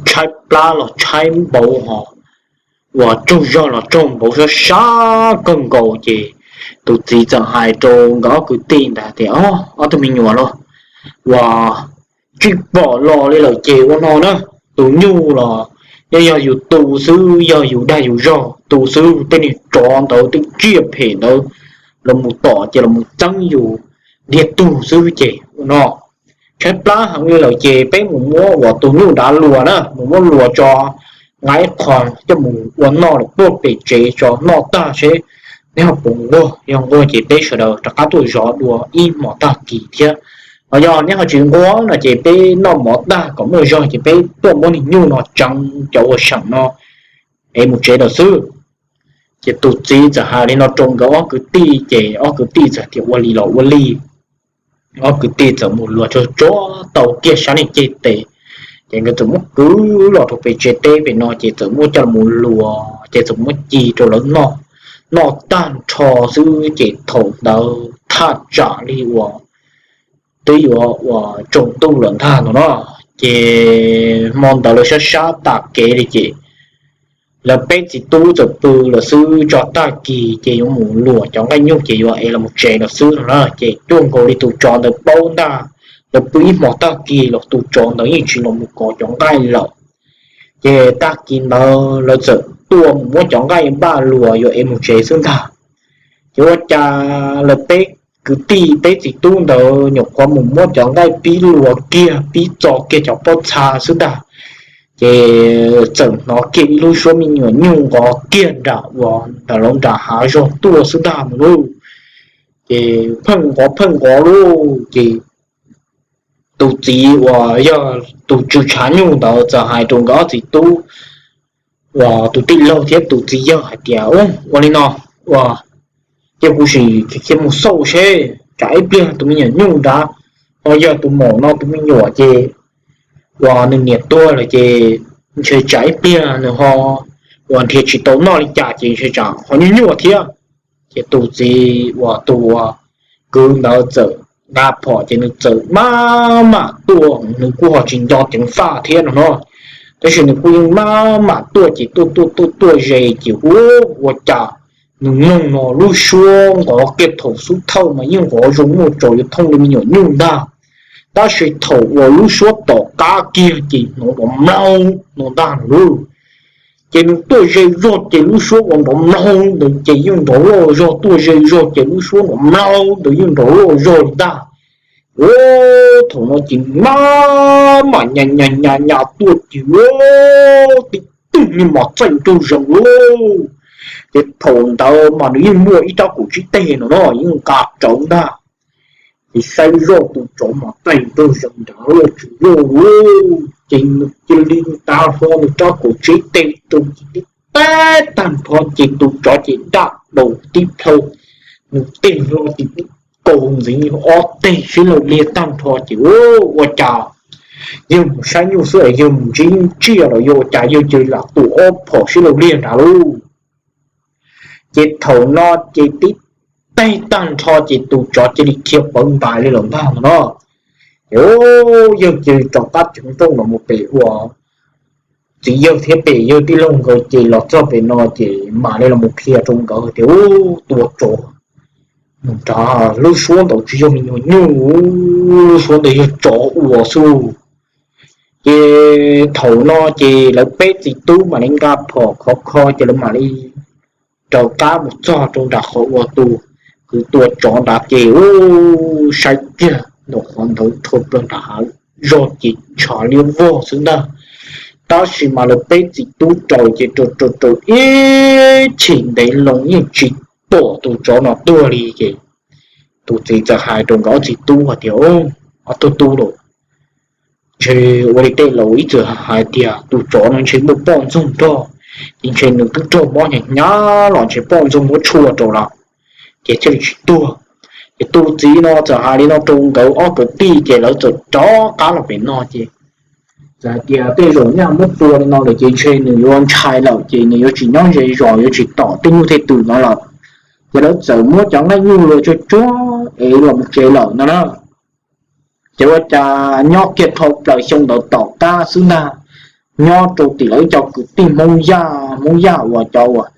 tshaib plab los tshaib npaum ho uas tsaug zog los tsaug npaum sab sab kawg nkaus ces tus txiv txawm hais rau nkawd ob kwv tij ntawd tias ob tug me nyuam los uas tsis pom los li lawm ces ua no na, tus nyuj los yog yus tu xwb, yog yus dag yus zog tu xwb, tej niag tsov ntawd tej tsiaj phem ntawd los mus tom ces los mus txeeb yus ntiag tug xwb ces ua no tshaib plab heev li lawm ces peb mus muab uas tus nyuj dav luas na, mus muab luas tso, nqa ib qho coj mus ua noj lawm puag pem tsev tso noj tag seb neb ho puas nquag, yog nquag ces peb sawv daws rov qab tuaj zov dua ib hmos tag kis thiab. Ho yog neb ho tsis nquag no ces peb noj mov tag kom muaj zog ces peb tuaj muab niag nyuj no tseev cov uas seem no es mus tsev lawm xwb. Ces tus txiv txawm hais li no rau nkawd ob kwv tij ces ob kwv tij txawm tias ua li los ua li. Ob kwv tij txawm mus luas tsuag tsuag tau kiag sab niag ceg tes, ces nkawd txawm muab kwv los rau pem tsev teb pem no ces txawm muab coj los luas ces txawm muab ci rau lawv noj. Noj tag nrho xwb ces thaum ntawd thaj tsam li uas twb yuav uas tsaus ntuj lawm ntag no no. Ces hmo ntawd lawv sab sab tas kev li ces lawv peb txiv tub txawm pw lawm xwb tso tag kis ces yuav mus luas cov nqaij nyuj ces yuav ev los mus tsev lawm xwb no na. Ces cuag nkaus li tus tsov ntawd paub ntag, lawv pw ib hmos tag kis los tus tsov ntawd yeej tsis los mus kov cov nqaij lawm. Ces tag kis ntawd lawv txawm tuaj mus muab cov nqaij npaj luas yuav ev mus tsev xwb ntag. Ces ua cas lawv peb kwv tij peb txiv tub ntawd nyuam qhuav mus muab cov nqaij pib luas kiag pib txo kiag cov pob txha xwb ntag, ces txawm hnov kiag ib lub suab me nyuam nyuj nqov kiag nram uas nram lawv nram hav zoov tuaj xwb ntag no lauj. Ces pheej nqov pheej nqov lauj ces tus txiv uas yog tus tswv tshav nyuj ntawd txawm hais rau nkawd ob txiv tub uas tus tij laug thiab tus txiv yawg hais tias ua li no, ua, cia kuv sim khiav mus xauj seb tsam ib pliag tus me nyuam nyuj nrad ho yog tus maum no tus me nyuam ces uas nws niam tuag lawm ces ntshe tsam ib pliag nws ho uas nrhiav tsis tau noj li cas ces ntshe tsam ho nyuaj nyuaj thiab. Ces tus txiv uas tus kwv ntawd txawm nqa phom ces nws txawm maj mam tuaj, nws kuj ho tsis nco ceev faj thiab no no, tab sis nws kuj yeej maj mam tuaj ces tuaj tuaj tuaj tuaj ze ces ua, ua cas nws mloog no lub suab nqov kiag thaum xub thawj mas yeej nqov zoo muaj tsaus yuav thooj li me nyuam nyuj ntag, tab sis thaum uas lub suab tom qab kiag ces hnov nrov mlaug no ntag lauj. Ces nws tuaj ze zog ces lub suab uas nrov mlaug ntawd ces yeej nrov loj zog, tuaj ze zog ces lub suab nrov mlaug ntawd yeej nrov loj zog li ntag. Ua, thaum no ces maj mam nyas nyas nyas nyas tuaj ces ua, tib tug niag mos txaij nraug zees lauj. Ces thaum ntawd mas nws yeej muaj ib rab kaum tsib teg no no yeej nqa rawv ntag. Ces saib zoj tus tsov mos txaij nraug zees nrad loj tsis loj lauj, ces nws cia li nta hlo nws rab kaum tsib teg rau ces tib tag tag nrho ces tus tsov ces daj daus tib plhaw, nws tig hlo ces kaus ntxiv ob teg sib laug liag tag nrho ces ua cas yawg mus saib nyuj xwb es yawg mus ntsib tsiaj los yog ua cas yawg cia li lam tu ob phom sib laug liag nrad lauj. Ces thaum no ces tib teg tag nrho ces tus tsov cia li khiav pawv ntais li lawm ntag no. Ces yawg cia li rov qab ceev nrooj los mus pem ua txiv yawg thiab pem yawg tij laug nkawd ces los txog pem no ces mam li los mus qhia rau nkawd tias ua tua tsov nrad lub suab ntawd tsis yog me nyuam nyuj, lub suab ntawd yog tsov ua xwb. Ces thaum no ces lawv peb txiv tub mam li nqa phom khov kho ces lawv mam li raws qab mus txog rau nram qhov uas tus kwv tua tsov nrad ces ua saib kiag ntawm qhov ntawd rho plaws nram hav zog ces tshav liab vog xwb ntag. Tab sis mas lawv peb txiv tub raws ces raws raws raws ib chim ntev loo yeej tsis pom tus tsov no tuag li ces tus txiv txawm hais rau nkawd ob txiv tub hais tias, Ob tug tub lauj, ntshe ua li tej laus ib txwm hais tias tus tsov no ntshe muaj poj ntxoog nrog, ces ntshe nws twb raug mob hnyav hnyav los ntshe poj ntxoog muab tshuaj rau lawm ces thiaj li tsis tuag. Ces tus txiv no txawm hais li no rau nkawd ob kwv tij ces lawv txawm rov qab los pem no ces txawm hais tias tej zaum nyaj muab tua li no lawm ces ntshe nws yuav ntshai lawm ces nws yuav tsis nyob ze zos yuav tsis tom tej nyuj tej twm no lawm. Ces lawv txawm muab cov nqaij nyuj luag tsuag tsuag es los mus tsev lawm no na. Ces ua cas nyob kiag dhau plaws xyoo ntawd tom qab xwb ntag, nyob rau tim lawv cov kwv tij Hmoob Yaj, Hmoob Yaj uas cov uas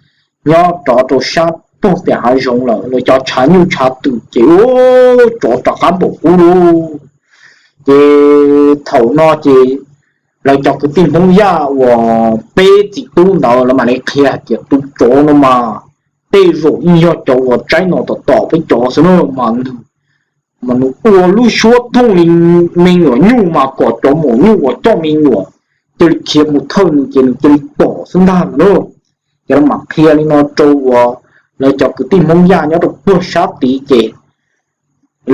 nyob rov rau sab pog tias hav zoov lawm los cov tshav nyuj tshav twm ces ua tsov rov qab npaum qub lauj. Ces thaum no ces lawv cov kwv tij Hmoob Yaj uas peb txiv tub ntawd lawv mam li qhia hais tias tus tsov no mas tej zaum yeej yog cov uas tsaib no tom tom peb cov xwb na mas nws mas nws ua lub suab thooj li me nyuam nyuj mas kom cov maum nyuj uas coj me nyuam cia li khiav mus thawj nws ces nws cia li pom xwb ntag no na. Ces lawv mam qhia li no rau uas lawv cov kwv tij Hmoob Yaj nyob rau puag sab tid ces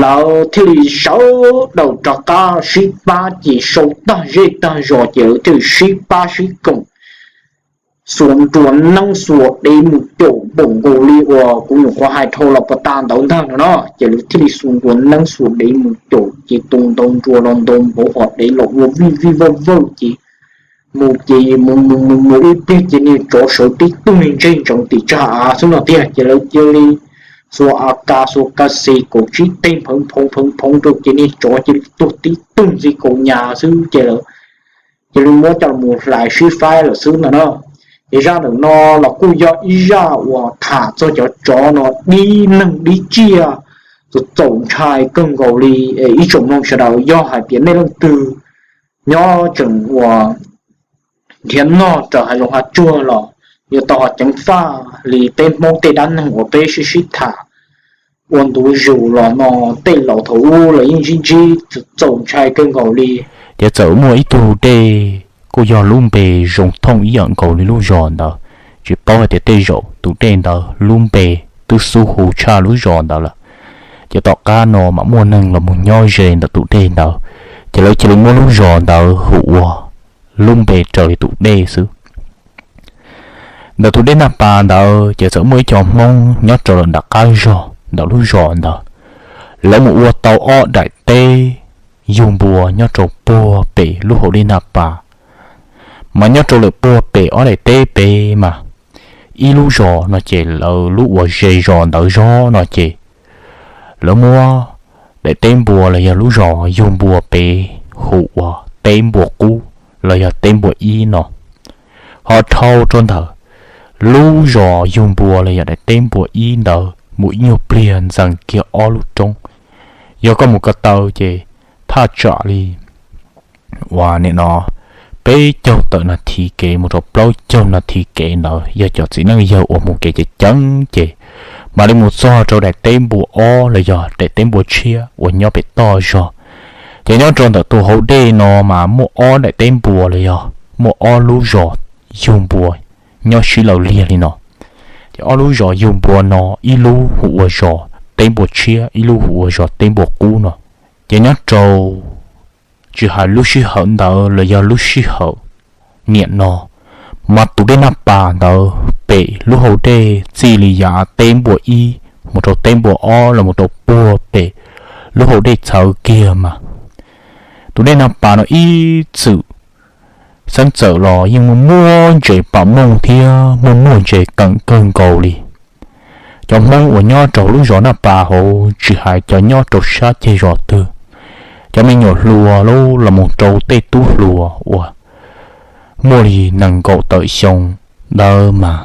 lawv thiaj li sawv daws rov qab sib pab ces sau tag zej tag zos ces lawv thiaj li sib pab sib koom xuas nruas neeb xuas dev mus caum npaum nkaus li uas kuv nyuam qhuav hais dhau los puag ta ntawd ntag no na. Ces lawv thiaj li xuas nruas neeb xuas dev mus caum ces tus ntau nruas los ntau npaum hos dev los ua vij vij vawj vawj ces mus ces mus mus mus mus ib pliag ces niag tsov sawv tib tug niag ntseg ntsees tim tsag av xwb no tiag ces lawv cia li xuas A K xuas K C kaum tsib teg nphawv nphoo nphawv nphoo rau ces niag tsov cia li tuag tib tug ntxi kaus nyas xwb ces lawv cia li muab coj los hlais sib faib lawm xwb ntag na. Ces zaj ntawm no los kuj yog ib zaj uas tham txog cov tsov no dib neeg dib tsiaj txaus txaus ntshai kawg nkaus li. Ib tsoom mloog sawv daws yog hais tias nej leej twg nyob tseem uas nrhiav noj raws hav zoov hav tsuag los yuav tau ho ceev faj li peb Hmoob tej dab neeg uas peb sib sib tham ua ntu zus los no tej laus thaum ub los yeej ntsib ntsib txaus ntshai kawg nkaus li. Ces txawm muaj ib tug dej kuj yog lub npe zoo thooj ib yam nkaus li lub zos ntawd, tsis paub hais tias tej zaum tus dej ntawd lub npe twb xub hu tshaj lub zos ntawd lawm. Ces tom qab no mam muaj neeg los mus nyob ze ntawm tus dej ntawd, ces lawv cia li muab lub zos ntawd hu ua lub npe raws li tus dej xwb. Ntawm tus dej Naj Pas ntawd ces txawm muaj ib co Hmoob nyob rau lawm nram qab zog ntawm lub zos ntawd, lawv mus ua tau ob daim teb yug npua nyob rau puag pem lub hauv dej Naj Pas. Mas nyob rau lawm puag pem ob daim teb pem mas ib lub zos no ces lawv lub uas ze zos ntawd zog no ces lawv muab daim teb npua los yog lub zos yug npua pem hu ua teb npua qub los yog teb npua ib no. Ho dhau rau ntawm lub zos yug npua los yog daim teb npua ib ntawd mus ib nyuag pliag ntxees kiag ob lub roob. Yog koj mus ko taw ces thaj tsam li uas nim no peb caug tawm nas this kev mus rau plaub caug nas this kev ntawd yog cov txiv neej yawg uas mus kev ceev ceev ces mam li mus txog rau daim teb npua ob los yog daim teb npua tshiab uas nyob pem toj zog. Ces nyob rau ntawm tus hauv dej no mas muaj ob daim teb npua los yog muaj ob lub zos yug npua nyob sib law liag li no. Ces ob lub zos yug npua no ib lub hu ua zos teb npua tshiab, ib lub hu ua zos teb npua qub no. Ces nyob rau tsis hais lub sij hawm ntawd los yog lub sij hawm niam no, Mas tus dej Naj Pas ntawd pem lub hau dej txij li yav teb npua ib mus rau teb npua ob los mus rau puag pem lub hau dej txhawv kiag mas tus dej Naj Pas no ib txwm xeeb txawm los yeej muaj muaj ntses pam mooj thiab muaj muaj ntses qees kawg nkaus li. Cov Hmoob uas nyob rau lub zos Naj Pas hauv tsis hais cov nyob rau sab ceg zos twg, cov me nyuam hluas los mus rau tej tub hluas uas muaj li nees nkaum tawm xyoo ntawd mas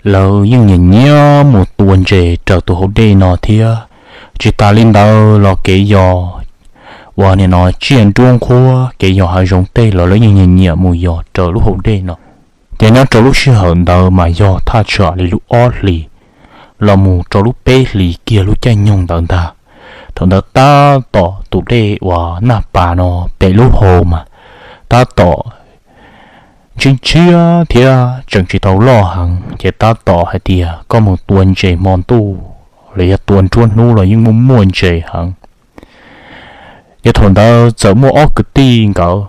lawv yeej nyiam nyiam mus tua ntses raws tus hau dej no thiab. Tsis tas li ntawd los kev yos uas nim no tsiaj nruab nqhuab kev yos hav zoov tej los lawv yeej nyiam nyiam mus yos raws lub hau dej no. Ces nyob rau lub sij hawm ntawd mas yog thaj tsam li lub ob hlis los mus rau lub peb hlis kiag lub caij nyoog ntawd ntag. Thaum ntawd tab tom tus dej uas Naj Pas no pem lub hau mas tab tom ntshiab ntshiab thiab tseem tsis tau loj heev ces tab tom hais tias koj mus tua ntses hmo ntuj los yog tua nruab hnub los yeej muaj muaj ntses heev. Ces thaum ntawd txawm muaj ob kwv tij nkawd,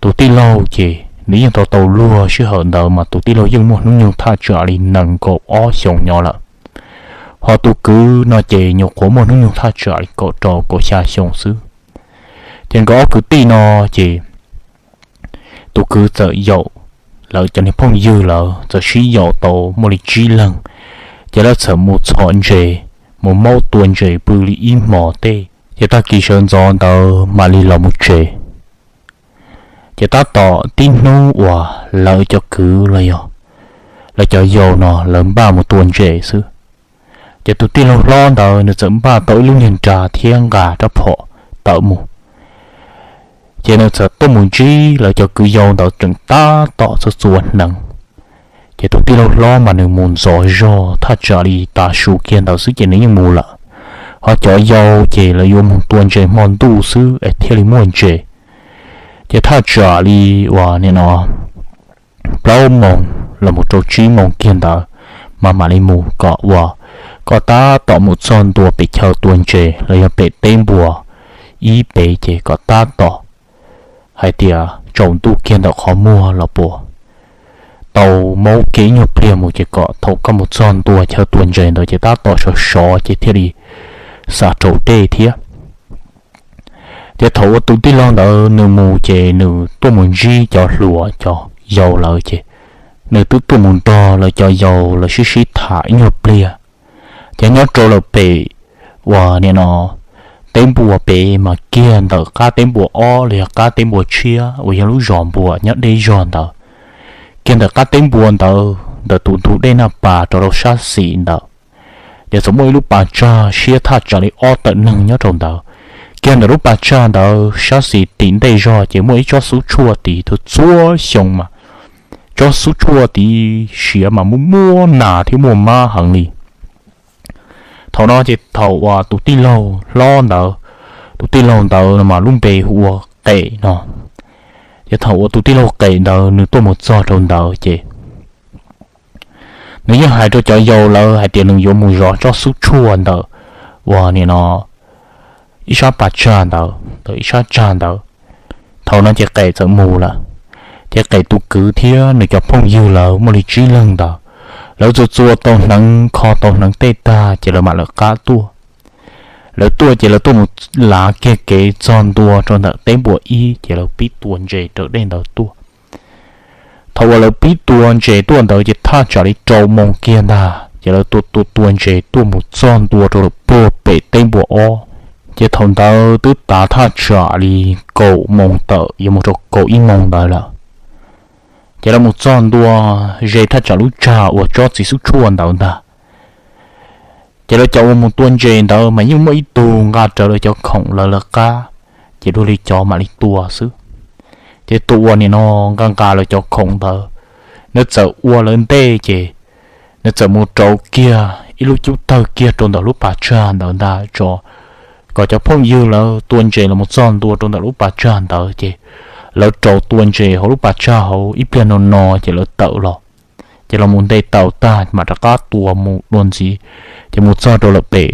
tus tij laug ces nws yeej tau tau luag sij hawm ntawd mas tus tij laug yeej muaj hnub nyoog thaj tsam li nees nkaum ob xyoos nyob lawm, ho tus kwv no ces nyuam qhuav muaj hnub nyoog thaj tsam li kaum rau kaum xya xyoo xwb. Ces nkawd ob kwv tij no ces tus kwv txawm yaum lawv cov niag phooj ywg lawv txawm sib yaum tau muaj li tsib leeg, ces lawv txawm mus txhom ntses, mus maub tua ntses pw li ib hmos tej, ces tag kis sawv ntxov ntawd mam li los mus tsev. Ces tab tom tib hnub uas lawv cov kwv los yog lawv cov yau no lawv npaj mus tua ntses xwb, ces tus tij laug hlob ntawd nws txawm npaj tau ib lub niag nra thiab nqa rab phom tawm mus. Ces nws txawm tuaj mus ntsib lawv cov kwv yau ntawd tseem tab tom txhua txhua hneev. Ces tus tij laug hlob mas nws mus ntxov zog thaj tsam li tav su kiag ntawd xwb ces nws yeej mus lawm, ho cov yau ces lawv yuav mus tua ntses hmo ntuj xwb es thiaj li muaj ntses. Ces thaj tsam li uas nim no plaub moos los mus rau tsib moos kiag ntawd mas mam li mus kom uas koj tab tom mus txog ntua pem chaw tua ntses los yog pem teb npua ib pem ces kom tab tom hais tias tsaus ntuj kiag ntawm qhov muag los puas tau maub kev ib nyuag pliag mus ces kom thaum koj mus txog ntua chaw tua ntses ntawd ces tab tom sov sov ces thiaj li xam raus dej thiab. Ces thaum uas tus tij laug ntawd nws mus ces nws tuaj mus ntsib cov hluas cov yau lawm ces nws twb tuaj mus nrog lawv cov yau lawv sib sib tham ib nyuag pliag. Ces nyob rau lawm pem uas nim no teb npua pem mas kiag ntawm qab teb npua ob los yog qab teb npua tshiab uas yog lub zos npua nyob deb zog ntawd, kiag ntawm qab teb npua ntawd ntawm tus ntug dej Naj Pas rau rau sab xis ntawd, ces txawm muaj ib lub pas tsag siab thaj tsam li ob tawm neeg nyob rau ntawd. Kiag ntawm lub pas tsag ntawd sab xis tim ntej zog ces muaj ib tsob xub tshuaj tid, thaum txhua xyoo mas tsob xub tshuaj tid siav mas muaj muaj nas thiab muaj mab heev li. Thaum no ces thaum uas tus tij laug hlob ntawd, tus tij laug ntawd no mas lub npe hu ua Qem no, ces thaum uas tus tij laug Qem ntawd nws tuaj mus txog rau ntawd ces nws yeej hais rau cov yau lawv hais tias nws yuav mus zov tsob xub tshuaj ntawm uas nim no ib sab pas tsag ntawd, ntawm ib sab tsag ntawd. Thaum no ces Qem txawm mus lawm. Ces Qem tus kwv thiab nws cov phooj ywg lawv muaj li tsib leeg ntawd, lawv txua txua tau hneev kho tau hneev tej tag ces lawv mam lawv qab tuaj. Lawv tuaj ces lawv tuaj mus lav kiag kev txog ntua rau ntawm teb npua ib ces lawv pib tua ntses raws dej ntawd tuaj. Thaum uas lawv pib tua ntses tuaj ntawd ces thaj tsam li rau moos kiag ntag ces lawv tua tua tua ntses tuaj mus txog ntua rau lawm puag pem teb npua ob. Ces thaum ntawd twb tav thaj tsam li kaum moos tawm yuav mus rau kaum ib moos ntawd lawm. Ces lawv mus txog ntua ze thaj tsam lub tsag uas tsob txiv xub tshuaj ntawd ntag. Ces lawv cov uas mus tua ntses ntawd mas yeej muaj ib tug nqa rawv lawv cov khoom lawv lawv qab, ces dua li cov mam li tua xwb. Ces tus uas nim no nqa nqa lawv cov khoom ntawd, nws txawm ua lawv ntej ces nws txawm mus rauv kiag ib lub cub tawg kiag rau ntawm lub pas tsag ntawd ntag tso, kom cov phooj ywg lawv tua ntses los mus txog ntua rau ntawm lub pas tsag ntawd ces lawv rauv tua ntses hauv lub pas tsag hauv ib pliag no no ces lawv tawm los. Ces los mus nte taws tag mam rov qab tua mus dua ntxiv, ces mus txog rau lawm pem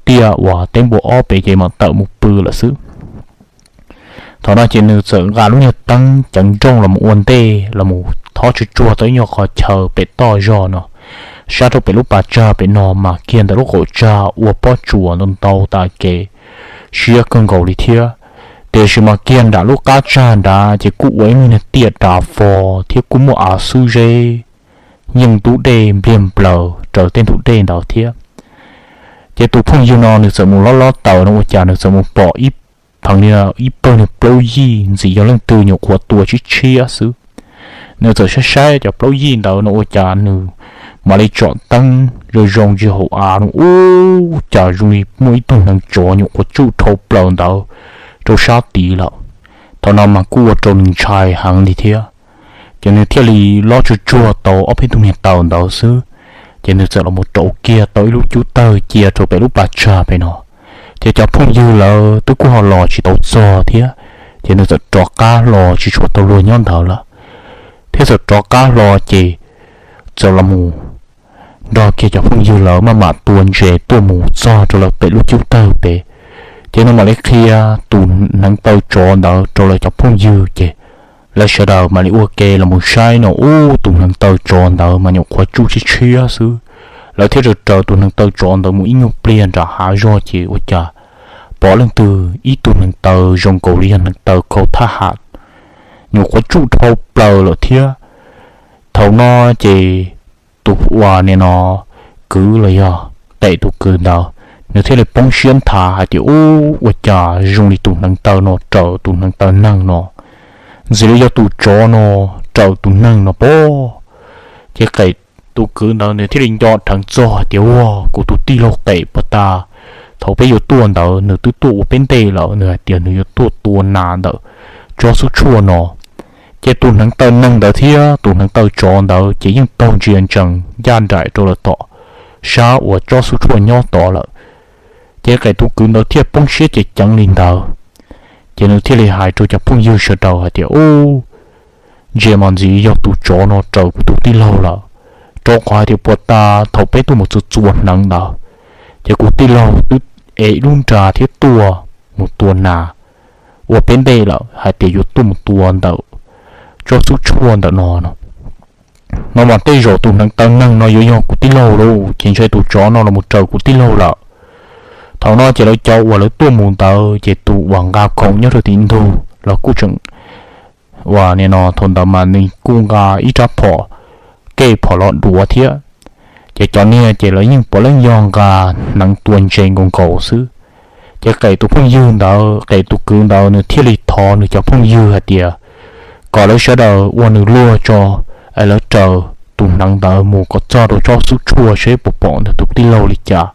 tiaj uas teb npua ob pem ces mam tawm mus pw lawm xwb. Thaum no ces nws txawm nqa lub niag teeb ceev nrooj los mus ua ntej los mus thob tsuag tsuag tau ib nyuag qhov chaw pem toj zog no. Sab rau pem lub pas tsag pem no mas kiag ntawm lub qaum tsag ua pob tsuas ntau ntau tas kev siab kawg nkaus li thiab. Tiam sis mas kiag nram lub qab tsag nrad ces kuj ua ib lub niag tiaj dav fo thiab kuj muaj av xwb zeb yeej ntub dej npliag nplaws raws tej ntug dej ntawd thiab. Ces tus phooj ywg no nws txawm mus lob lob taws no ua cas nws txawm mus pom ib pheev li ib pawg niag plaub yij ntxim yog leej twg nyuam qhuav tua tshiab tshiab xwb. Nws txawm saib saib cov plaub yij ntawd no ua cas nws mam li tsom teeb zoo zoo ntsia hauv av no ua cas zoo li muaj ib tug hneev tsov nyuam qhuav tsuj dhau plaws ntawd rau sab tid lawm. Thaum no mas kuj ua rau nws ntshai heev li thiab. Ces nws thiaj li lob tsuag tsuag tau ob peb tug niag taws ntawd xwb, ces nws txawm los rauv kiag tau ib lub cub tawg cia rau pem lub pas tsag pem no. Ces cov phooj ywg lawv twb kuj ho los tsis tau txog thiab, ces nws txawm rov qab los tsis tshua tau luag nyob ntawd lawm, thiab txawm rov qab los ces txawm los mus nrog kiag cov phooj ywg lawv maj mam tua ntses tuaj mus txog rau lawv pem lub cub tawg pem. Ces nws mam li qhia tus hneev taw tsov ntawd rau lawv cov phooj ywg ces lawv sawv daws mam li ua ke los mus saib no ub tus hneev taw tsov ntawd mas nyuam qhuav tsuj tshiab tshiab xwb. Lawv thiaj raws raws tus hneev taw tsov ntawd mus ib nyuag pliag nram hav zog ces ua cas pom leej twg ib tug hneev taw zoo nkaus li yog hneev taw khau thaj ham nyuam qhuav tsuj dhau plaws lawm thiab. Thaum no ces tus uas nim no kwv los yog Qem tus kwv ntawd nws thiaj li poob siab nthav hais tias ub ua cas zoo li tus hneev taw no raws tus hneev taw neeg no, ntxim li yog tus tsov no raws tus neeg no pob. Ces Qem tus kwv ntawd nws thiaj li nco dheev txog hais tias ua kuv tus tij laug Qem puag ta thaum peb yuav tuaj ntawd nws twb tuaj ua peb ntej lawm, nws hais tias nws yuav tuaj tua nas ntawm tsob xub tshuaj no. Ces tus hneev taw neeg ntawd thiab tus hneev taw tsov ntawd ces yeej taug ntsia ntsees ncaj nraim rau lawm tom sab uas tsob xub tshuaj nyob tod lawm. Ces Qem tus kwv ntawd thiaj poob siab ceev ceev li ntawd. Ces nws thiaj li hais rau cov phooj ywg sawv daws hais tias ub, ntsia mas ntxim yog tus tsov no raws kuv tus tij laug lawm, rau qhov hais tias puag ta thaum peb tuaj mus txua txua hneev ntawd, ces kuv tij laug twb ev ib lub nra thiab tuaj mus tua nas ua peb ntej lawm hais tias yuav tuaj mus tua ntawm tsob xub tshuaj ntawm no no. No mas tej zaum tus hneev taw neeg no yuav yog kuv tij laug lauj, ces ntshe tus tsov no los mus raws kuv tij laug lawm. Thaum no ces lawv cov uas lawv tuaj mus ntawd ces tus uas nqa khoom nyob rau tim ntug los kuj tseem uas nim no thaum ntawd mas nws kuj nqa ib rab phom, kej phom los duav thiab. Ces cov niag ces lawv yeej puav leej yog nqa hneev tua ntses nkaus nkaus xwb. Ces Qem tus phooj ywg ntawd, Qem tus kwv ntawd nws thiaj li thov nws cov phooj ywg hais tias kom lawv sawv daws ua nws luag tso, es lawv raws tus hneev ntawd mus kom txog rau tsob xub tshuaj seb puas pom nws tus tij laug li cas.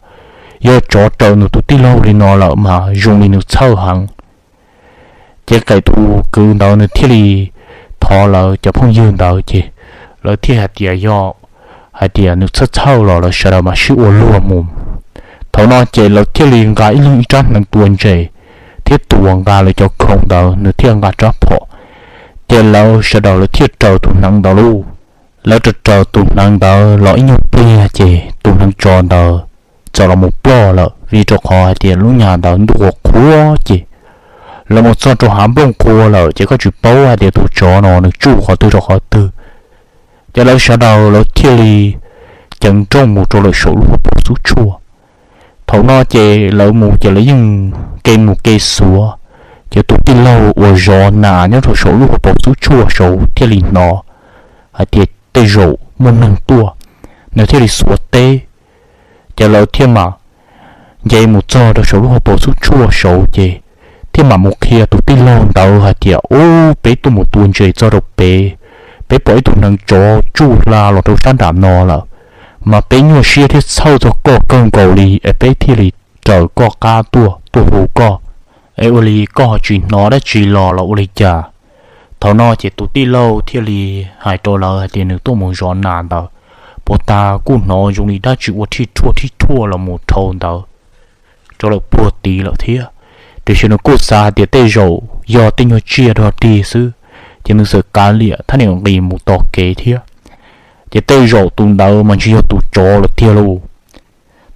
Yog tsov raws nws tus tij laug li no lawm mas zoo li nws txhawj heev. Ces Qem tus kwv ntawd nws thiaj li thov lawv cov phooj ywg ntawd ces lawv thiaj hais tias yog hais tias nws txhawj txhawj los lawv sawv daws mam sib ua luag mus. Thaum no ces lawv thiaj li nqa ib leeg ib rab hneev tua ntses, thiab tus uas nqa lawv cov khoom ntawd nws thiaj nqa rab phom. Ces lawv sawv daws lawv thiaj raws tus hneev ntawd lauj. Lawv raws raws tus hneev ntawd los ib nyuag pliag ces tus hneev tsov ntawd txawm los mus ploj lawm, vim rau qhov hais tias lub nyam ntawd ntuj qhuav qhuav ces lawv mus txog rau hav nplooj qhuav lawm ces koj tsis paub hais tias tus tsov no nws tsuj qhov twg rau qhov twg. Ces lawv sawv daws lawv thiaj li ceev nrooj mus rau lawm saum lub hauv paus xub tshuaj. Thaum no ces lawv mus ces lawv yeej ke mus ke xuav, ces tus tij laug uas zov nas nyob rau saum lub hauv paus xub tshuaj saud thiaj li hnov hais tias tej zaum muaj neeg tuaj, nws thiaj li xuav teb. Ces lawv thiaj mam nce mus txog rau saum lub hauv paus xub tshuaj saud ces thiaj mam mus qhia tus tij laug ntawd hais tias ub, peb tuaj mus tua ntses txog rau pem, peb pom ib tug hneev tsov tsuj hla los rau sab nram no lawm, mas peb nyuaj siab thiab txhawj txog koj kawg nkaus li es peb thiaj li raws koj qab tuaj tuaj hu koj, es ua li koj ho tsis hnov dab tsi los los ua li cas? Thaum no ces tus tij laug thiaj li hais rau lawv hais tias nws tuaj mus zov nas ntawd, puag ta kuj hnov zoo li dab tsi ua thij thuaj thij thuaj los mus dhau ntawd rau lawm puag tid lawm thiab. Tiam sis nws kuj xav hais tias tej zaum yog tej nyuag tsiaj dog dig xwb, ces nws txawm kav liam thiab niam nqis mus tos kev thiab. Ces tej zaum tus ntawd mas ntshe yog tus tsov lawm tiag lauj.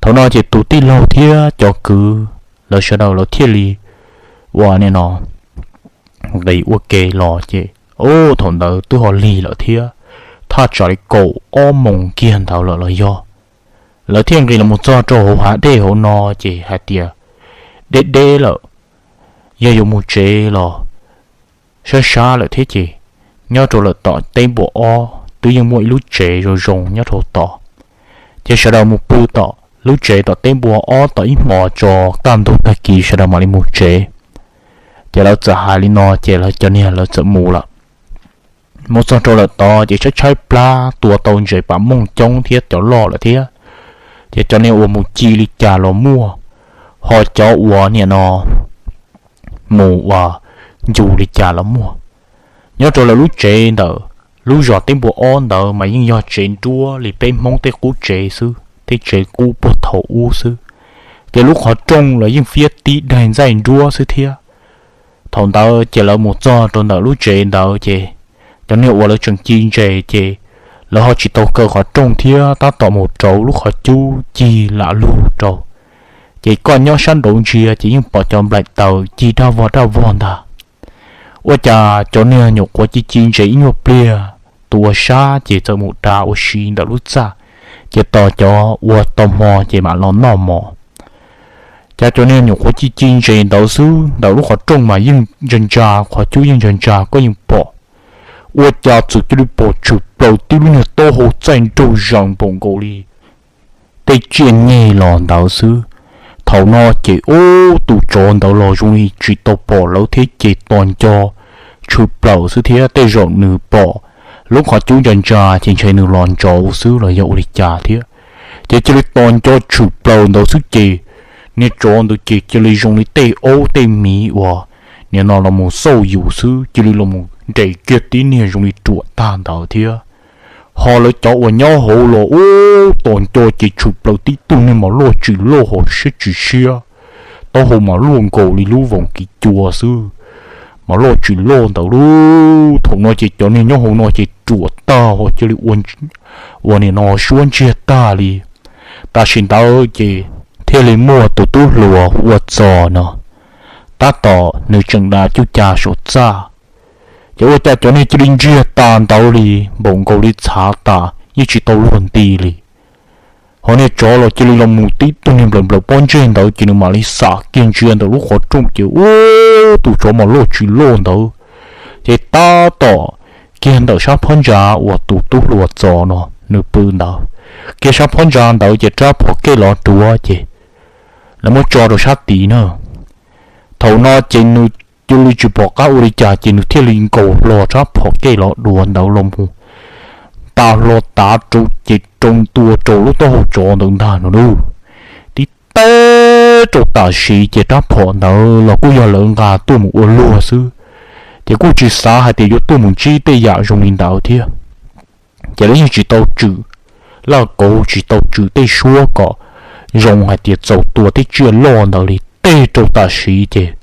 Thaum no ces tus tij laug thiab cov kwv lawv sawv daws lawv thiaj li ua nim no nqis ua ke los ces, ub, thaum ntawd twb ho lig lawm thiab. thaj tsam li kaum ob moos kiag ntawd lawm los yog. Lawv thiaj nqis los mus txog rau hauv hav dej hauv no ces hais tias deb deb lawm, yog yuav mus tsev los sab sab lawm thiab ces nyob rau lawm tom teb npua ob twb yeej muaj ib lub tsev zoo zoo nyob rau tod. Ces sawv daws mus pw tom lub tsev tom teb npua ob tom ib hmos tso, kaj ntug tag kis sawv daws mam li mus tsev. Ces lawv txawm hais li no ces lawv cov niag lawv txawm mus lawm. Mus txog rau lawm tod ces tshaib tshaib plab tua tau ntses pam mooj coob thiab cov loj lawm thiab. Ces cov niag uas mus ci li cas los muaj, ho cov uas niam no mus uas ncu li cas los muaj. Nyob rau lawv lub tsev ntawm lub zos teb npua ob ntawd mas yeej yog tsev nruab li peb Hmoob tej qub tsev xwb, tej tsev qub puag thaum ub xwb. Ces lub qhov rooj los yeej fiab tib daig ntxaij nruab xwb thiab. Thaum ntawd ces lawv mus txog rau ntawm lub tsev ntawd ces cov niag uas lawv tseem ci ntses ces lawv ho tsis tau kaw qhov rooj thiab tab tom mus rauv lub qhov cub cig lam lug rau. Ces koj nyob sab nraud ntsia ces yeej pom cov nplaim taws cig daj vog daj vog ntag. Ua cas cov niag nyuam qhuav ci ci ntses ib nyuag pliag, tus ua sab ces txawm mus da ua si ntawm lub txaj, ces tos cov ua tau hmo ces mam los noj mov. Cas cov niag nyuam qhuav ci ci ntses ntawd xwb, ntawm lub qhov rooj mas yeej ntsa ntsa, qhov cub yeej ntsa ntsa, koj yeej pom. Ua cas txawm cia li pom tshwm plaws tib lub niag taub hau txaij nraug zees npaum nkaus li tej tsiaj nyeg los ntawd xwb. Thaum no ces ub, tus tsov ntawd los zoo li tsis tau pom lawv thiab ces tos nco tshwm plaws xwb thiab. Tej zaum nws pom lub qhov cub ntsa ntsa ces ntshe nws los ntsauv xwb los yog ua li cas thiab. Ces cia li tos nco tshwm plaws ntawd xwb ces niag tsov ntawd ces cia li zoo li tej aub tej miv uas nim no los mus xauj yus xwb, cia li los mus nres kiag tib niag zoo li ruam tag ntawd thiab. Ho lawv cov uas nyob hauv los ub, tos nco ces tshwm plaws tib tug niag mas loj tsis loj ho siab tsis siab, taub hau mas luaj nkaus li lub voos kiv cua xwb, mas loj tsis loj ntawd lauj. Thaum no ces cov niag nyob hauv no ces ruam tag ho cia li ua nim no suab ntsiag tag li. Tam sim ntawd ces thiaj li muaj tus tub hluas hu ua Txos no, tab tom nws tseem da cuj ca saum txaj. Ces ua cas cov niag cia li ntsiag tas ntawd li, npaum nkaus li txhav tas yeej tsis tau luag nti li. Ho niag tsov los cia li los mus tib tug niag nplawm nplawm pob ntseg ntawd ces nws mam li xam kiag ntsia ntawm lub qhov rooj ces ub, tus tsov mas loj tsis loj ntawd. Ces tab tom kiag ntawm sab phab ntsa uas tus tub hluas Txos no nws pw ntawd, kiag sab phab ntsa ntawd ces rab phom kej los duav ces lawv muab tso rau sab tid na. Thaum no ces nws cia li tsis pom qab ua li cas ces nws thiaj li nkaus hlo rab phom kej los duav ntawd los mus tas hlo tav rau ces rau ntua rau lub taub hau tsov ntawd ntag no lauj. Tib teg rau tam sim ces rab phom ntawd los kuj yog lawv nqa tuaj mus ua luag xwb, ces kuj tsis xav hais tias yuav tuaj mus ntsib tej yam zoo li ntawd thiab. Ces lawv yeej tsis tau tswm laj kauv, tsis tau tswm tej suab kom zoo hais tias txaus tua tej tsiaj loj ntawd li. Teg rau tam sim ces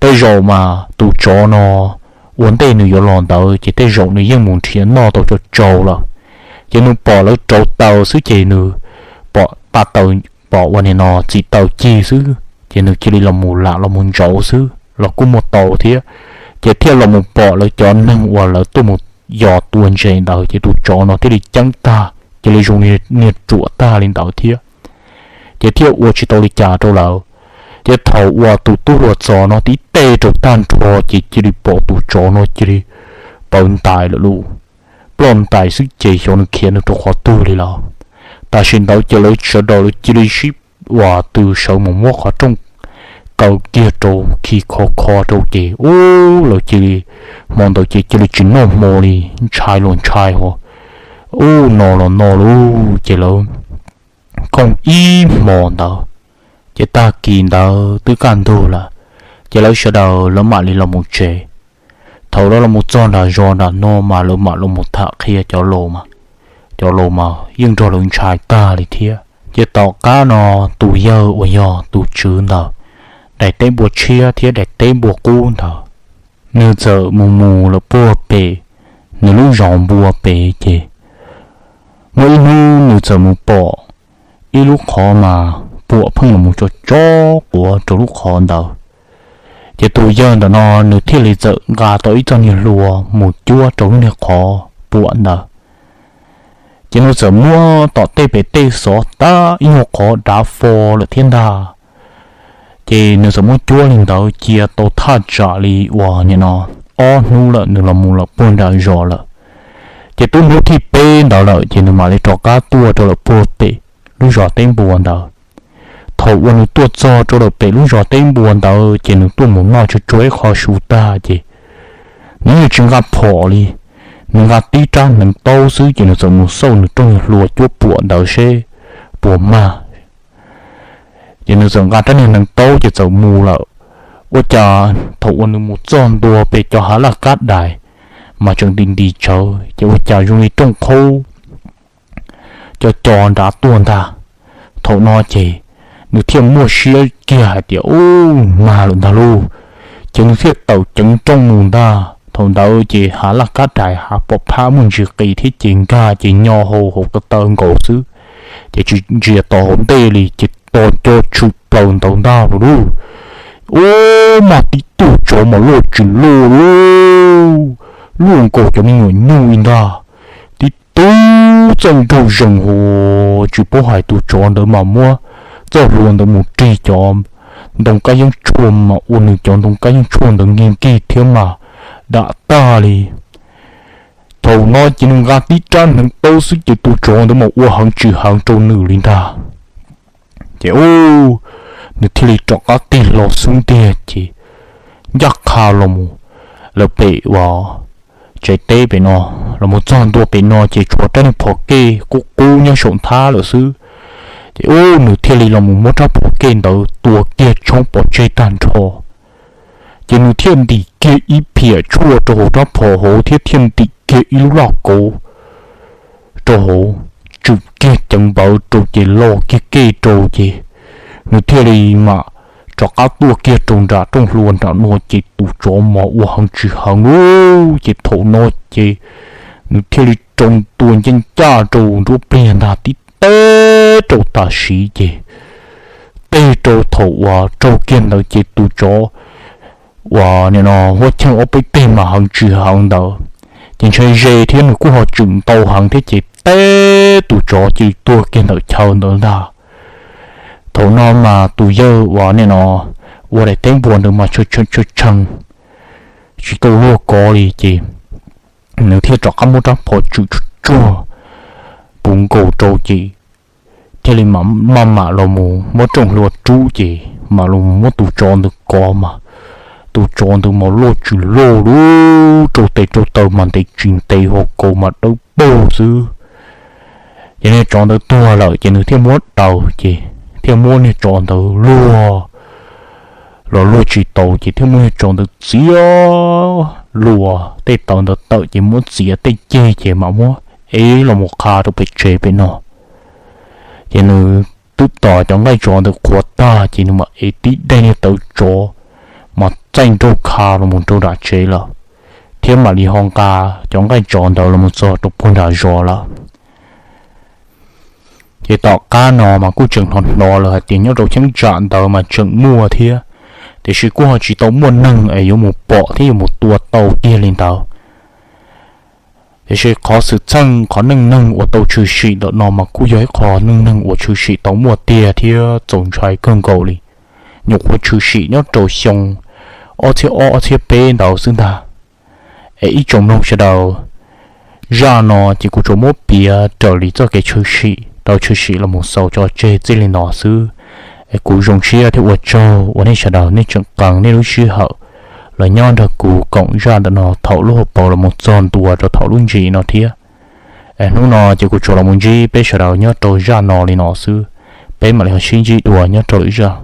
tej zaum mas tus tsov no ua ntej nws yuav los ntawd ces tej zaum nws yeej mus nrhiav noj tau cov tsau lawm. Ces nws pom lawv rauv taws xwb ces nws pom pa taws, pom ua nim no txim taws cig xwb ces nws cia li los mus lam los mus ntsauv xwb los kuj muaj tau thiab. Ces thiaj los mus pom lawv cov neeg uas lawv tuaj mus yos tua ntses ntawd ces tus tsov no thiaj li ceeb tag, cia li zoo niag ruam tag li ntawd thiab. Ces thiaj ua tsis tau li cas rau lawv. Ces thaum uas tus tub hluas Txos no tib teg rau tag nrho ces cia li pom tus tsov no cia li pawv ntais lawm lauj. Ploj ntais xwb ces xyov nws khiav nws rau qhov twg li lawm. Tam sim ntawd ces lawv sawv daws lawv cia li sib uas tw sawv mus muab qhov rooj kaw kiag rau khi kho kho rau ces ub, lawv cia li, hmo ntawd ces cia li tsis noj hmo li, ntshai los ntshai ho ub no los no lauj. Ces lawv kooj ib hmo ntawd, ces tag kis ntawd twb kaj ntug lawm, ces lawv sawv daws lawv mam li los mus tsev. Thaum lawv los mus txog nram zos nram no mas lawv mam los mus tham qhia cov laus mas, cov laus mas yeej nrog lawv ntshai tag li thiab. Ces tom qab no tus yawg uas yog tus tswv ntawd daim teb npua tshiab thiab daim teb npua qub ntawd, nws txawm mus mus lawm puag pem nws lub zos npua pem ces muaj ib hnub nws txawm mus pom ib lub qhov mas puam pheej los mus tso tso quav rau lub qhov ntawd. Ces tus yawg ntawm no nws thiaj li txawm nqa tau ib txoj niag hlua mus cuab rau lub niag qhov puam ntawd. Ces nws txawm muab tom tej pem tej xov tag ib nyuag qhov dav fo lawm thiab ntag. Ces nws txawm muab cuab li ntawd cia tau thaj tsam li uas nim no ob hnub lawm nws los mus lawm puag nram zos lawm. Ces twb hnub thib peb ntawd lawm ces nws mam li rov qab tuaj rau lawm puag pem lub zos Teb Npua ntawd. Thaum uas nws tuaj txog rau lawm pem lub zos Teb Npua ntawd ces nws tuaj mus noj tsuag tsuag ib qho su tag ces nws yeej tsis nqa phom li, nws nqa tib rab hneev taub xwb ces nws txawm mus xauj nws rooj hlua cuab puam ntawd seb puas mag. Ces nws txawm nqa rab niag hneev taub ces txawm mus lawm. Ua cas thaum uas nws mus txog ntua pem cov hav laj kab dais mas tseem nti nti tsawv ces ua cas zoo li rooj qhaub co co nrad tuaj ntag. Thaum no ces nws thiaj muaj siab kiag hais tias, Ub, mag lawm ntag lauj. Ces nws thiaj tawm ceev rooj mus ntag. Thaum ntawd ces hav laj kab dais hav pom phab muaj ntsis qis thiab ces nkag ces nyo hau hauv ko taw nkaus xwb, ces tsis ntsia tau hauv ntej li ces tos co tshwm plaws ntawd ntag lauj. Ub, mas tib tug tsov mas luaj tsis luaj lauj, luaj nkaus cov me nyuam nyuj li ntag. Tib tug txaij nraug zees hos tsis paub hais tus tsov ntawd mas muab txoj hlua ntawd mus rig cov ntoo kab yeeb tshuaj mas ua nws cov ntoo kab yeeb tshuaj ntawd nkig nkig thiab mas dam tag li. Thaum no ces nws nqa tib rab hneev taub xwb ces tus tsov ntawd mas ua heev tsis heev rau nws li ntag. Ces ub, nws thiaj li rov qab tig hlo xub ntiag ces ncaj qha los mus lawm pem uas tsev teb pem no, los mus txog ntua pem no ces tshuav rab niag phom kej qub qub nyob saum nthab lawm xwb. Ces ub, nws thiaj li los mus muab rab phom kej ntawd tua kiag tshoob pov tseg tag nrho. Ces nws thiaj ntim kiag ib phiam tshuaj rau hauv rab phom hauv thiab thiaj ntim kiag ib lub laj kauv rau hauv, tswm kiag ceev npawv rau ces lo kiag kej rau ces nws thiaj li mam rov qab tuaj kiag rau nram rooj hlua nram no ces tus tsov mas ua heev tsis heev lauj. Ces thaum no ces nws thiaj li rau tua ncaj ncaj rau nruab pliag ntag tib teg rau tam sim ces teg rau thaum uas raug kiag ntawd ces tus tsov uas nim no huab cheej ob peb teg mas heev tsis heev ntawd ces ntshai ze thiab nws kuj ho tswm ntau heev thiab ces teb tus tsov cia li tuag kiag ntawm chaw ntawd ntag. Thaum no mas tus yawg uas nim no ua daim teb npua ntawd mas tshee tshee tsis tau luag kov li ces nws thiaj rov qab muab rab phom tswm tsuag tsuag puv nkaus rau ces thiaj li maj mam los mus muab rooj hlua rub ces mam los muab tus tsov ntawd kov mas tus tsov ntawd mas luaj tsis luaj lauj, rau tes rau taw mas ntev tsis ntev hos kaus mas dawb paug xwb. Ces niag tsov ntawd tuag lawm ces nws thiaj muab daws ces thiaj muab niag tsov ntawd luag los luag tsis tau ces thiaj muab niag tsov ntawd txiav luas tej taw ntawd tawm ces muab txiav tej ceg ces mam muab ev los mus qha rau pem tsev pem no. Ces nws twb tos cov nqaij tsov ntawd qhuav tag ces nws mam ev tib daim niag tawv tsov mas txaij nraug kha los mus rau nram tsev lawm, thiab mam li ho nqa cov nqaij tsov ntawd los mus txog rau puag nram zos lawm. Ces tom qab no mas kuj tseem hnov hnov lawm hais tias nyob rau cheeb tsam ntawd mas tseem muaj thiab, tiam sis kuj ho tsis tau muaj neeg es yuav mus pom thiab yuav mus tua tau tiag li ntawd. Tiam sis qhov xwm txheej qhov neej neeg uas tau tshwm sim ntawm no mas kuj yog ib qho neej neeg uas tshwm sim tau muaj tiag thiab txaus ntshai kawg nkaus li. Nyuam qhuav tshwm sim nyob rau xyoo ob txhiab ob ob txhiab peb ntawd xwb ntag. Es ib tsoom mloog sawv daws, zaj no ces kuv tsuas muab piav raws li txoj kev tshwm sim tau tshwm sim los mus xaus tso tseg txij li no xwb. Es kuv zoo siab thiab ua tsaug uas nej sawv daws nej tseem qee nej lub sij hawm los nyob nrog kuv koom zaj ntawm no thaum lub hauv paus los mus txog ntua rau thaum lub ntsis no thiab. Es hnub no ces kuv tsuas los mus ntsib peb sawv daws nyob rau zaj no li no xwb, peb mam li ho sib ntsib dua nyob rau lwm zaj.